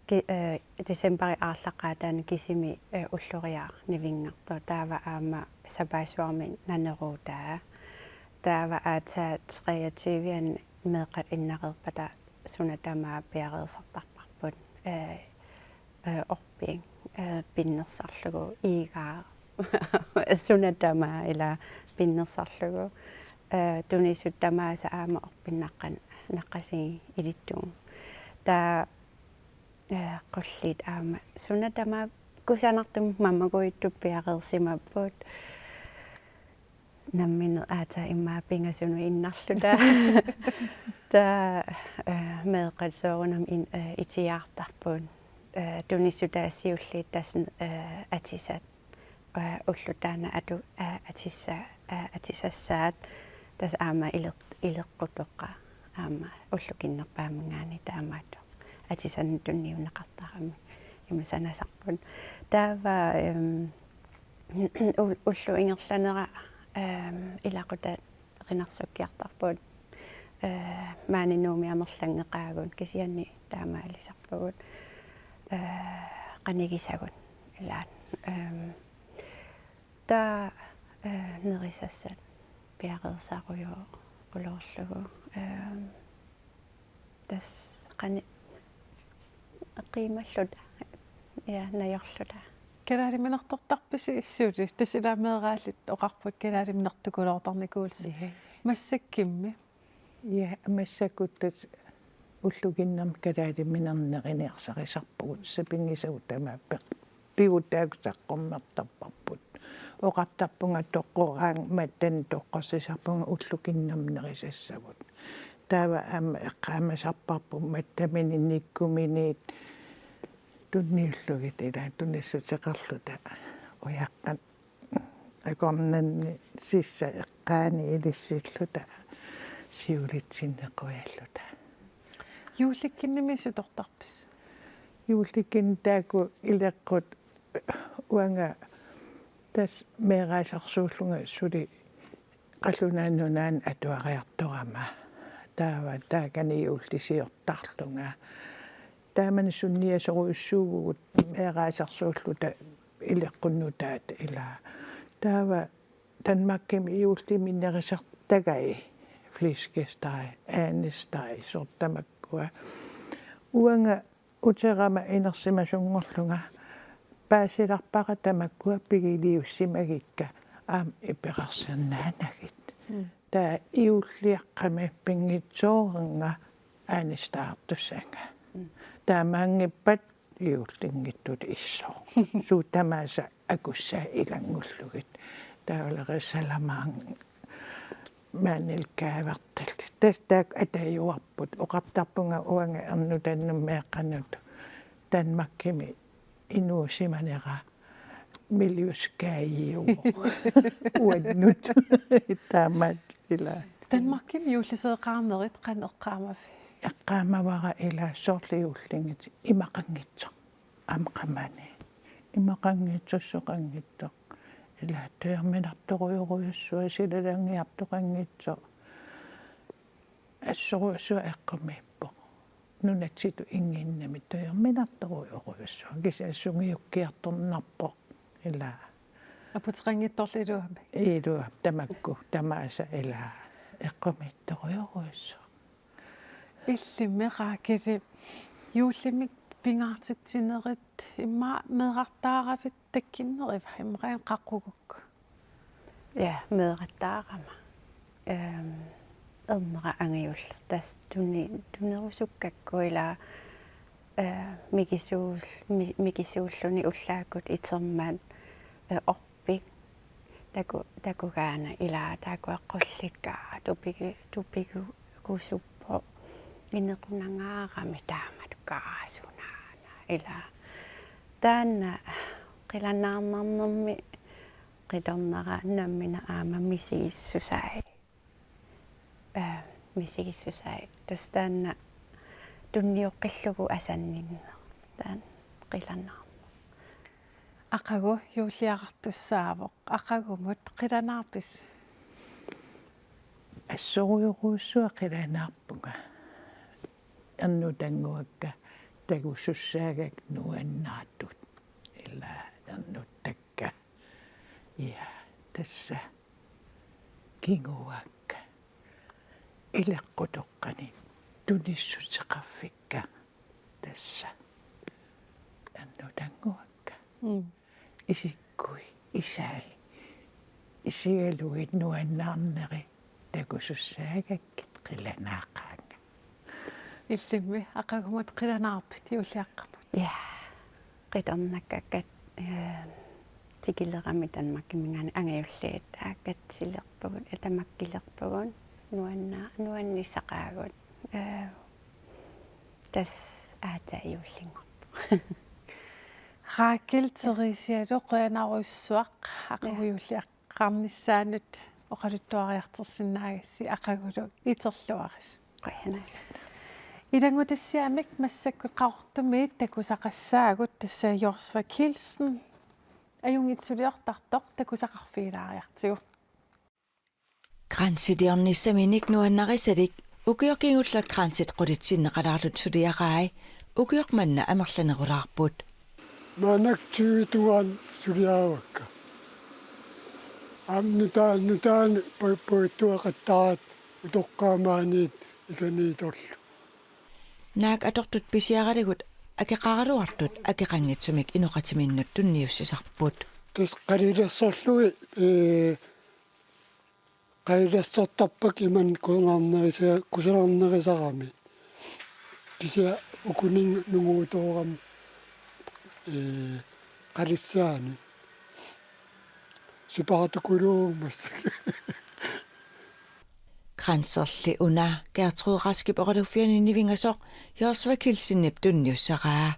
Ki-, eh, decembarip arlaqqaataani kisimi, eh, ulloriaq nivinngartoq. Taava aamma sapaassuarmi naneruutaa. Taava aatsaat treogtyve-anni meeqqat innareerpata suna tamaat piareersartarparput. Eh, eh, orpiit, eh, pinnersarlugu iigaa. Suna tamaat ila pinnersarlugu. Eh, tunisut tamaasa aamma orpinnaqqan-, naqqasigit ilittugut. Taava, eh, qulliit aamma suna tamaat kusanartumik mamaguitsup piareersimapput. Nammineq aatsaat immaqa pingasunut innarluta. Taava, eh, meeqqat soorunami in-, eh, itiaartarput. Eh, tunisutaat siulliit tassa, eh, atisat. Eh, ulloq taanna atu-, eh, atissa-, eh, atisassaat. Tassa aamma ileq-, ileqqutoqqat aamma ullukinnerpaaminngaanniit taamaattoq. Atisanik tunniunneqartaramik ima sanasarput. Taava, em, Ul-, ullup ingerlanera, ehm, ilaqutariinnarsukkiartarpugut, eh, maani Nuummi amerlangeqaagut kisianni taamaalisarpagut, eh, qanigisagut ilaat. Ehm, taava, eh, nerisassat piareersarujussuuloorlugu. Ehm, tassa qani-, qiimalluta, ja, najorluta. Kalaaliminertortarpisi suli? Tassa ilaa meeraallit oqarput kalaaliminertukuloortarnikuullugit. Ehe. Massakkumi? Ja, massakkut tassa ullukinnermi kalaaliminernik nerisarisarpugut, sapinngisagut tamaasa pe-, pigutaakkut saqqummertarparput. Oqartarpunga toqqoraangat mattanik toqqorsisarpunga ullukinnermi nerisassagut. Taava aamma eqqaamasarparput mattaminit nikkuminit tunniullugit ilaa tunissuteqarluta ujaqqat akornanni sissap eqqaani ilissilluta siulitsinni quialluta. Juullikkimmi sutortarpisi? Juullikkinni taakku ileqqut uanga tassa meeraasersuullunga suli Qallunaat Nunaannut atuariartorama. Taava taakani juullisiortarlunga. Taamani sunniasorujussuuvugut meeraasersuulluta ileqqut nutaat ilaa. Taava Danmarkimi juullimi nerisartagai flæskesteg, andesteg, soorlu tamakkua. Uanga uterama inersimasunngorlunga paasilerpara tamakkua pigiliussimagikka aamma iperarsernaanagit. Mm. Taava juulliaqqami pinngitsooreernga andestegertussanga. Mm. Taamaanngippat juullinngitsut issoq. Suut tamaasa akussaat ilanngullugit. Taavalu salamaanga maanilu kaavertallit. Tassa taakku atajuarput. Oqartarpunga uanga ernutannut meeqqanut Danmarkimi inuusimanera miljøskadejuvoq. Uannut. Taamaat ilaa. Danmarkimi juulliseeqarnerit qanoq eqqaamavit? Eqqaamavara ilaa soorlu juullinngitsoq imaqanngitsoq. Aamma qamani. Imaqanngitsoqanngitsoq. Ilaa tujorminartorujorujussuaq, silalaanngiartoqanngitsoq. Assorujussuaq eqqumiippoq. Nunatsinnut innginnami tujorminartorujorujussuaq. Kisianni sungiukkiartornarpoq. Ilaa. Aputeqanngitsorlu iluamik. Ilua tamakku tamaasa ilaa. Eqqumiitsorujorujussuaq. Illimmi Raakili, juullimik pingaartitsinerit immaqa meerartaaravit takkunnerit immaqa qaqquguk? Ja, meerartaarama. Ehm, ernera angajulleq tassa tuni-, tunerusukkakku ilaa, eh, mikisuul-, mi-, mikisuulluni ullaakkut itermat, eh, orpik. Taku-, takugaana ilaa taakku eqqullikka tupigu-, tupigugusuppoq inequnangaarami taamatut kaasunaana ilaa. Taanna qilanaarnarnermi qitornera nammineq aamma misigissusai. Eh, misigissusai. Tassa taanna tunnioqqillugu asanninneq. Taanna qilanaarneq. Aqagu juulliaqartussaavoq. Aqagumut qilanaarpisi? Assorujorujussuaq qilanaarpunga. Ernutannguakka takusussaagakka nuannaartut. Ilaa ernuttakka. Ja, tassa. Kinguaakka. Ileqqutoqqani tunissuteqarfikka. Tassa. Ernutannguakka. Mm. Isikkui, isai. Isigalugit nuannaarneri takusussaagakkit qilanaaqaanga. Illimmi aqagumut qilanaarpit juulliaqqamut? Ja. Qitornakkakka, eh, tikilerami Danmarkiminngaanniit angajulliit aakkatsilerpugut, eh, tamakkilerpugut, nuanna-, nuannissaqaagut. Eh, tassa aatsaat juullinngorpoq. Rakel Theresialu qujanarujussuaq aqagu juulliaq- qarnissaanut oqaluttuariartorsinnaagassi aqagulu iterluarisi. Qujanaq. Ilanngutassiamik massakkut Qaqortumi takusaqassaagut tassa Jorsva Kielsen, ajunngitsuliortartoq takusaqarfigilaariartigu. Kransiliornissaminik nuannarisalik ukioq kingulleq kransit qulitsinneqalaartut suliarai ukioq manna amerlanerulaarput. Maannakkut tyve tungaanut suliaravakka. Aamma nutaa-, nutaanik pa-, pajuttueqattaraat utoqqaat maaniit ikaniitorlu. Naak atortut pisiaralugu akeqaraluartut akeqanngitsumik inoqatiminnut tunniussisarput. Tassa qalilersorlugit, ee, qalilersortarpakka imannak kusanarnerisa-, kusanarnerisarami. Kisianni ukuninnga nunguutoorami, ee, qalissaani. Sipaartukuluummat. Kranserli una Gertrud Raskip oqaluffiani nivingasoq Josva Kielsenip tunniussaraa.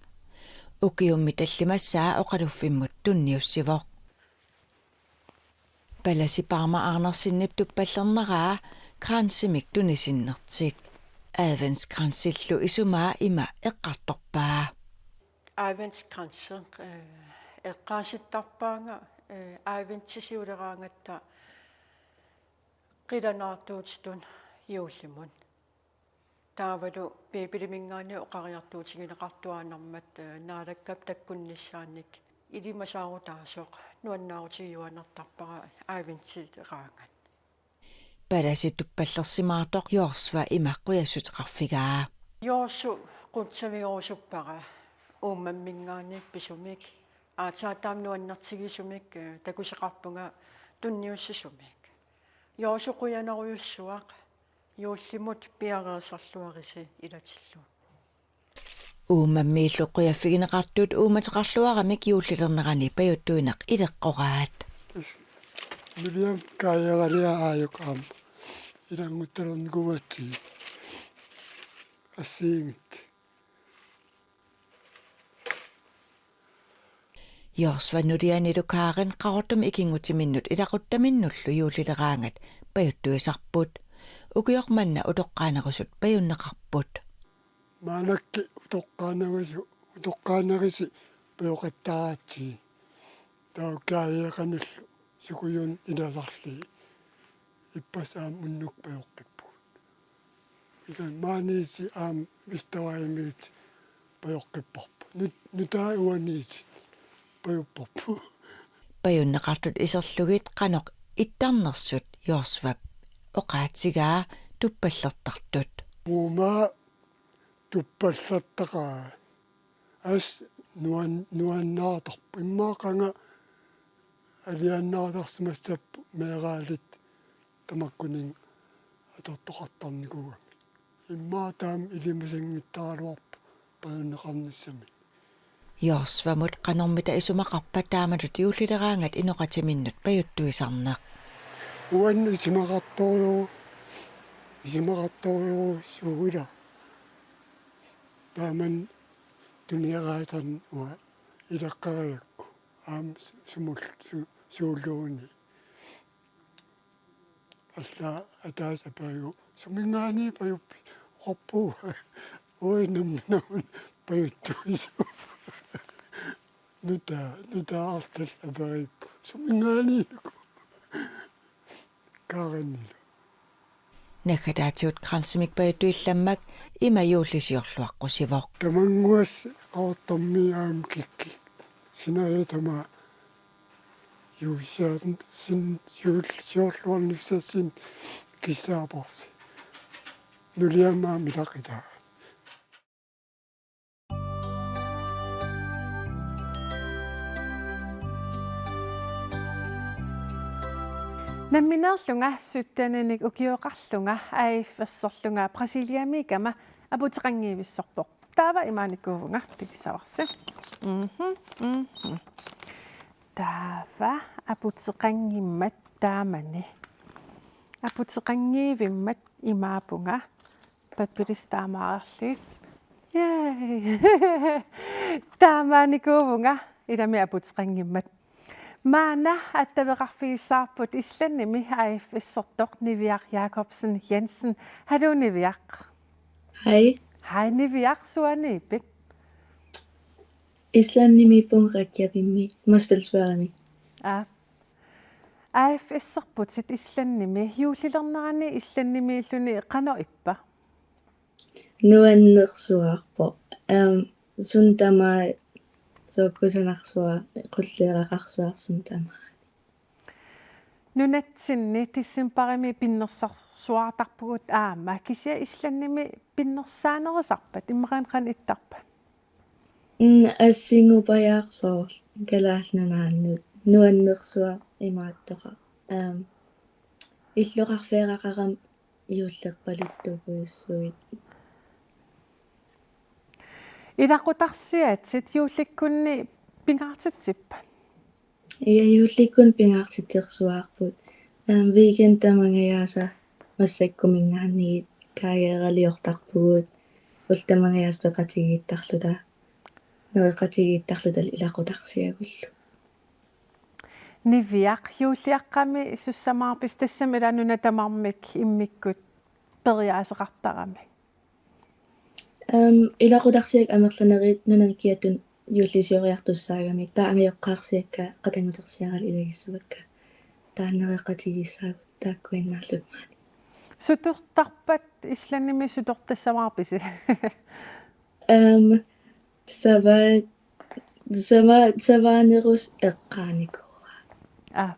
Ukiummi tallimassaa oqaluffimmut tunniussivoq. Palasi Parma Andersenip tuppallernaraa kransimik tunisinnertik. Adventskransillu isumaa ima eqqartorpaa. Adventskransi, eh, eqqaasittarpaanga, eh, adventisiuleraangatta qilanaartuutitut juullimut. Taavalu Biibiliminngaanniit oqariartuutigineqartuaannarmat, eh, Naalakkap takkunnissaannik ilimasaarutaasoq nuannaarutigiuaannartarpara adventileraangat. Palasi tuppallersimaartoq Josva ima qujassuteqarfigaa. Josva qutsavigerusuppara Uummamminngaanniit pisumik, aatsaat taama nuannertigisumik, eh, takusaqarpunga tunniussisumik. Josva qujanarujussuaq, juullimut piareersarluarisi ilatillugu. Uummammiillu qujaffigineqartut uummateqarluaramik juullilernerani pajuttuineq ileqqoraat. Nuliama kaajaqqalia aajuku aamma ilannguttalernikuugatsigit assigiinngitsut. Josva nulianilu Karen Qaqortumi ikinngutiminnut ilaquttaminnullu juullileraangat pajuttuisarput. Ukioq manna utoqqaanerusut pajunneqarput. Maannakkut utoqqaanerusu-, utoqqaanerusu pajoqattaraatsigit. Taava kaajaqqanillu sukujuunneq ilasarlugit. Ippassaq aamma unnuk pajoqqippugut. Ila maaniittut aamma Vestervejimiittut pajoqqipparput. Nut-, nutaaq uaniittut pajupparput. Pajunneqartut iserlugit qanoq ittarnersut Josvap oqaatigaa tuppallertartut. Uumaa tuppallertaqaat. Assut nuan-, nuannaartarpoq. Immaqa qanga alianaartarsimassapput meeraalit tamakkuninnga atortoqartarnikuugamik. Immaqa taama ilimaginngittaraluarpoq pajunneqarnissamik. Josvamut qanormita isumaqarpa taamatut juullileraangat inoqatiminnut pajuttuisarneq? Uannut isumaqartoru-, isumaqartorujussuuvoq ila. Taamani tunniussisarneq uanga ilaqqarilakku. Aamma su-, sumul-, su-, suulluunniit. Allaat ataaseq aperivoq: Suminngaanniit pajuppisi? Oqarpugut: Uagut nammineq pajuttuisuuvoq. Nutaaq, nutaaq arlallit aperivoq: Suminngaanniit? Karenilu. Naggataatigut kransimik pajuttuillammak ima juullisiorluaqqusivoq. Tamannguassaq Qaqortormiit aamma kikkut. Sineriak tamaat juullisiorn-, sin-, juullisiorluarnissassinnik kissaaparsi. Nuliama aamma ilaqutaa. Nammineerlunga sytteninik ukioqarlunga A F S-erlunga Brasiliamiikkama aputeqanngivissorpoq. Taava imaanikuuvunga, tikissavarsi. Mhm, mhm. Taava aputeqanngimmat taamani. Aputeqanngivimmat imaapunga. Pappialassi taamaarlugit. Yay! Taamaanikuuvunga ilami aputeqanngimmat. Maanna attaveqarfigissavarput Islandimi A F S-ertoq Niviaq Jakobsen Jensen. Haluu Niviaq. Hej. Hej Niviaq, suaaniippit? Islandimiippunga Reykjavikimi, Mosfellsvørðumi. Aa. A F S-erputit Islandimi, juullilernerani Islandimiilluni qanoq ippa? Nuannersuarpoq. Ehm, suut tamaat soorlu kusanarsuaq, qulleeraqarsuaq suut tamaat. Nunatsinni decembarimi pinnersarsuartarpugut aamma, kisianni Islandimi pinnersaanerisarpat, immaqaana qanoq ittarpa? Mm, assingupajaaq soorlu Kalaallit Nunaannut, nuannersuaq imaattoqarpoq. Ehm, illoqarfiaraqarama juullerpaluttuuguissuit. Ilaqutarsiatit juullikkunni pingaartitsippat? Ja, juullikkunni pingaartitsersuaarput. Ehm, weekend tamangajaasa massakkuminngaanniit kaageeraliortarpugut, ullut tamangajaasa peqatigiittarluta, nereqatigiittarluta ilaqutarsiagullu. Niviaq, juulliaqqami sussamaarpisi, tassami ila nuna tamarmik immikkut periaaseqartarami? Ehm, ilaqutarsiakka amerlanerit nunani kiattuni juullisioriartussaagamik, taava angajoqqaarsiakka qatanngutersiaralu ilagissavakka. Taava nereqatigiissaagut taakkuinnaalluni maani. Sutortarpat Islandimi, sutortassamaarpisi? Ehm, sava-, sama-, savaanerusumik eqqaanikuuara. Aa.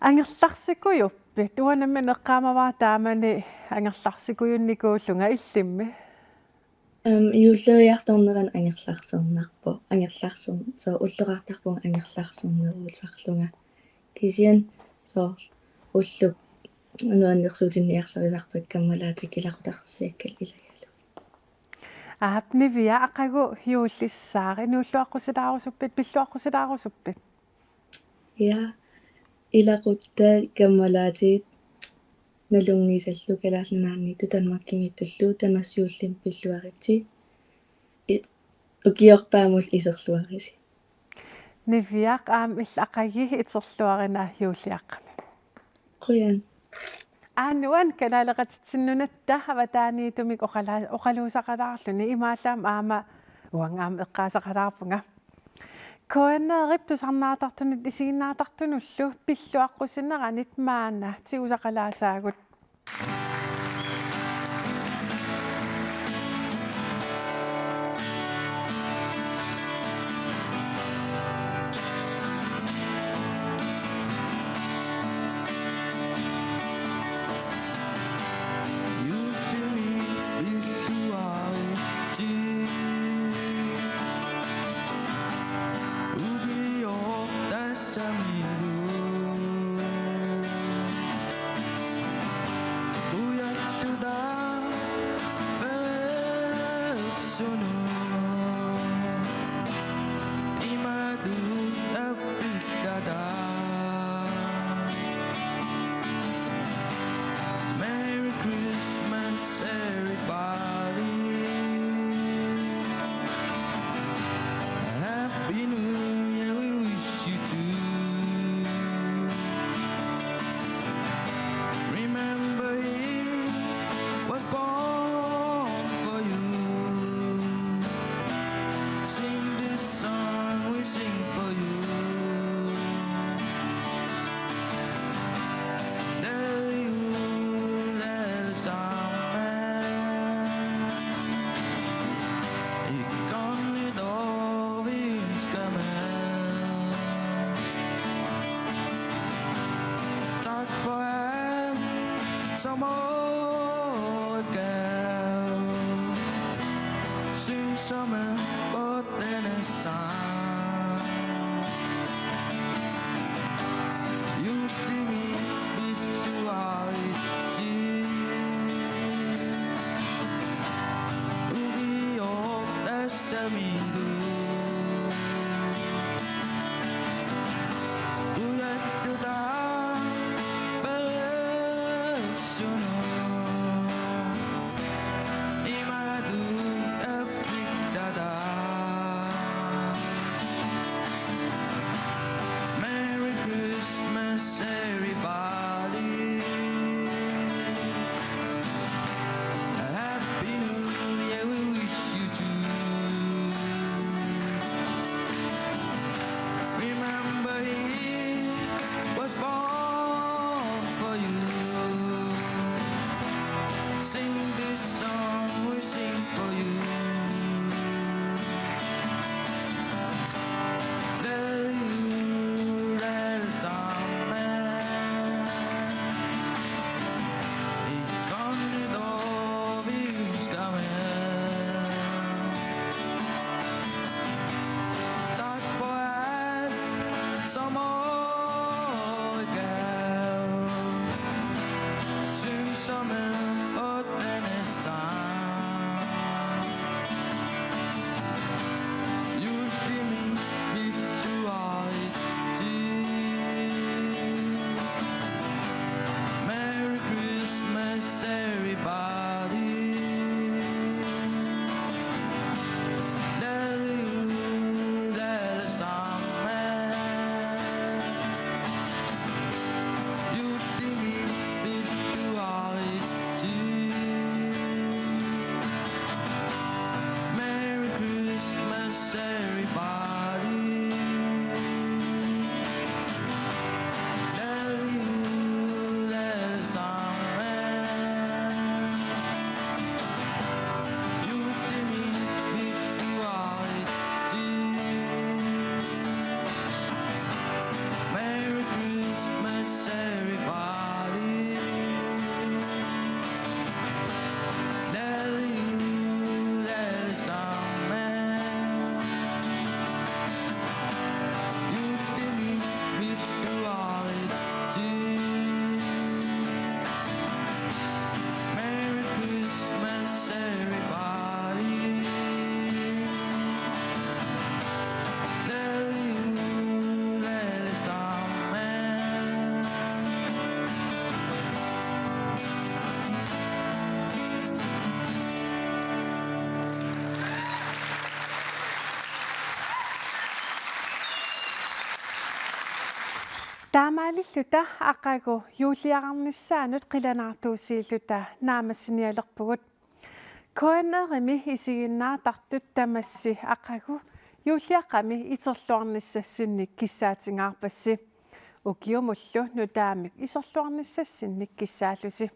Angerlarsikujuppit? Uanga nammineq eqqaamavara taamani angerlarsikujunnikuullunga, illimmi? Ehm, juulleriartornerani angerlarsernarpoq. Angerlarser-, soorlu ulloqartarpunga angerlarsernerusarlunga. Kisianni soorlu ullut nuannersuutinniarsarisarpakka kammalaatikkut ilaqutarsiakka ilagalugit. Aap, Niviaq, aqagu juullissaaq, inuulluaqqusilaarusuppit, pilluaqqusilaarusuppit? Ja, ilaquttaat kammalaatigut nalunngisallu Kalaallit Nunaanniittut Danmarkimiittullu tamassi juullimi pilluaritsi. I-, ukiortaamut iserluarisi. Niviaq, aamma illit aqagu iterluarina juulliaqqami. Qujan. Aana uani kalaaleqatitsinnut nunatta avataaniittumik oqala-, oqaluusaqalaarluni, imaallaat aamma uanga aamma eqqaasaqalaarpunga. K N R-ip tusarnaartartunut isiginnaartartunullu pilluaqqusineranit maanna tigusaqalaassaagut. Merry Christmas, everybody. Happy New Year, we wish you too. Remember, he was born for you. Sing this song, we sing for you. Sing something about Dennis. Merry Christmas, everybody. A Happy New Year, we wish you too. Taamaalilluta aqagu juulliaqarnissaanut qilanaartuusiilluta naammassinialerpugut. K N R-imi isiginnaartartut tamassi aqagu juulliaqqami iterluarnissassinnik kissaatingaarpassi. Ukiumullu nutaamik iserluarnissassinnik kissaallusi.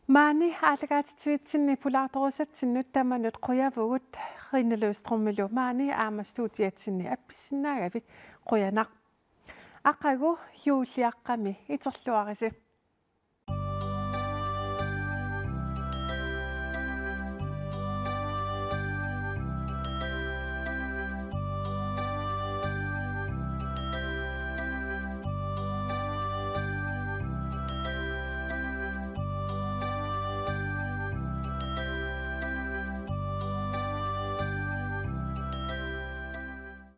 Maani aallakaatitsivitsinni pulaartorusatsinnut tamanut qujavugut. Rine Løvstrømilu maani aamma studiatsinni appissinnaagavit qujanaq. Aqagu juulliaqqami iterluarisi.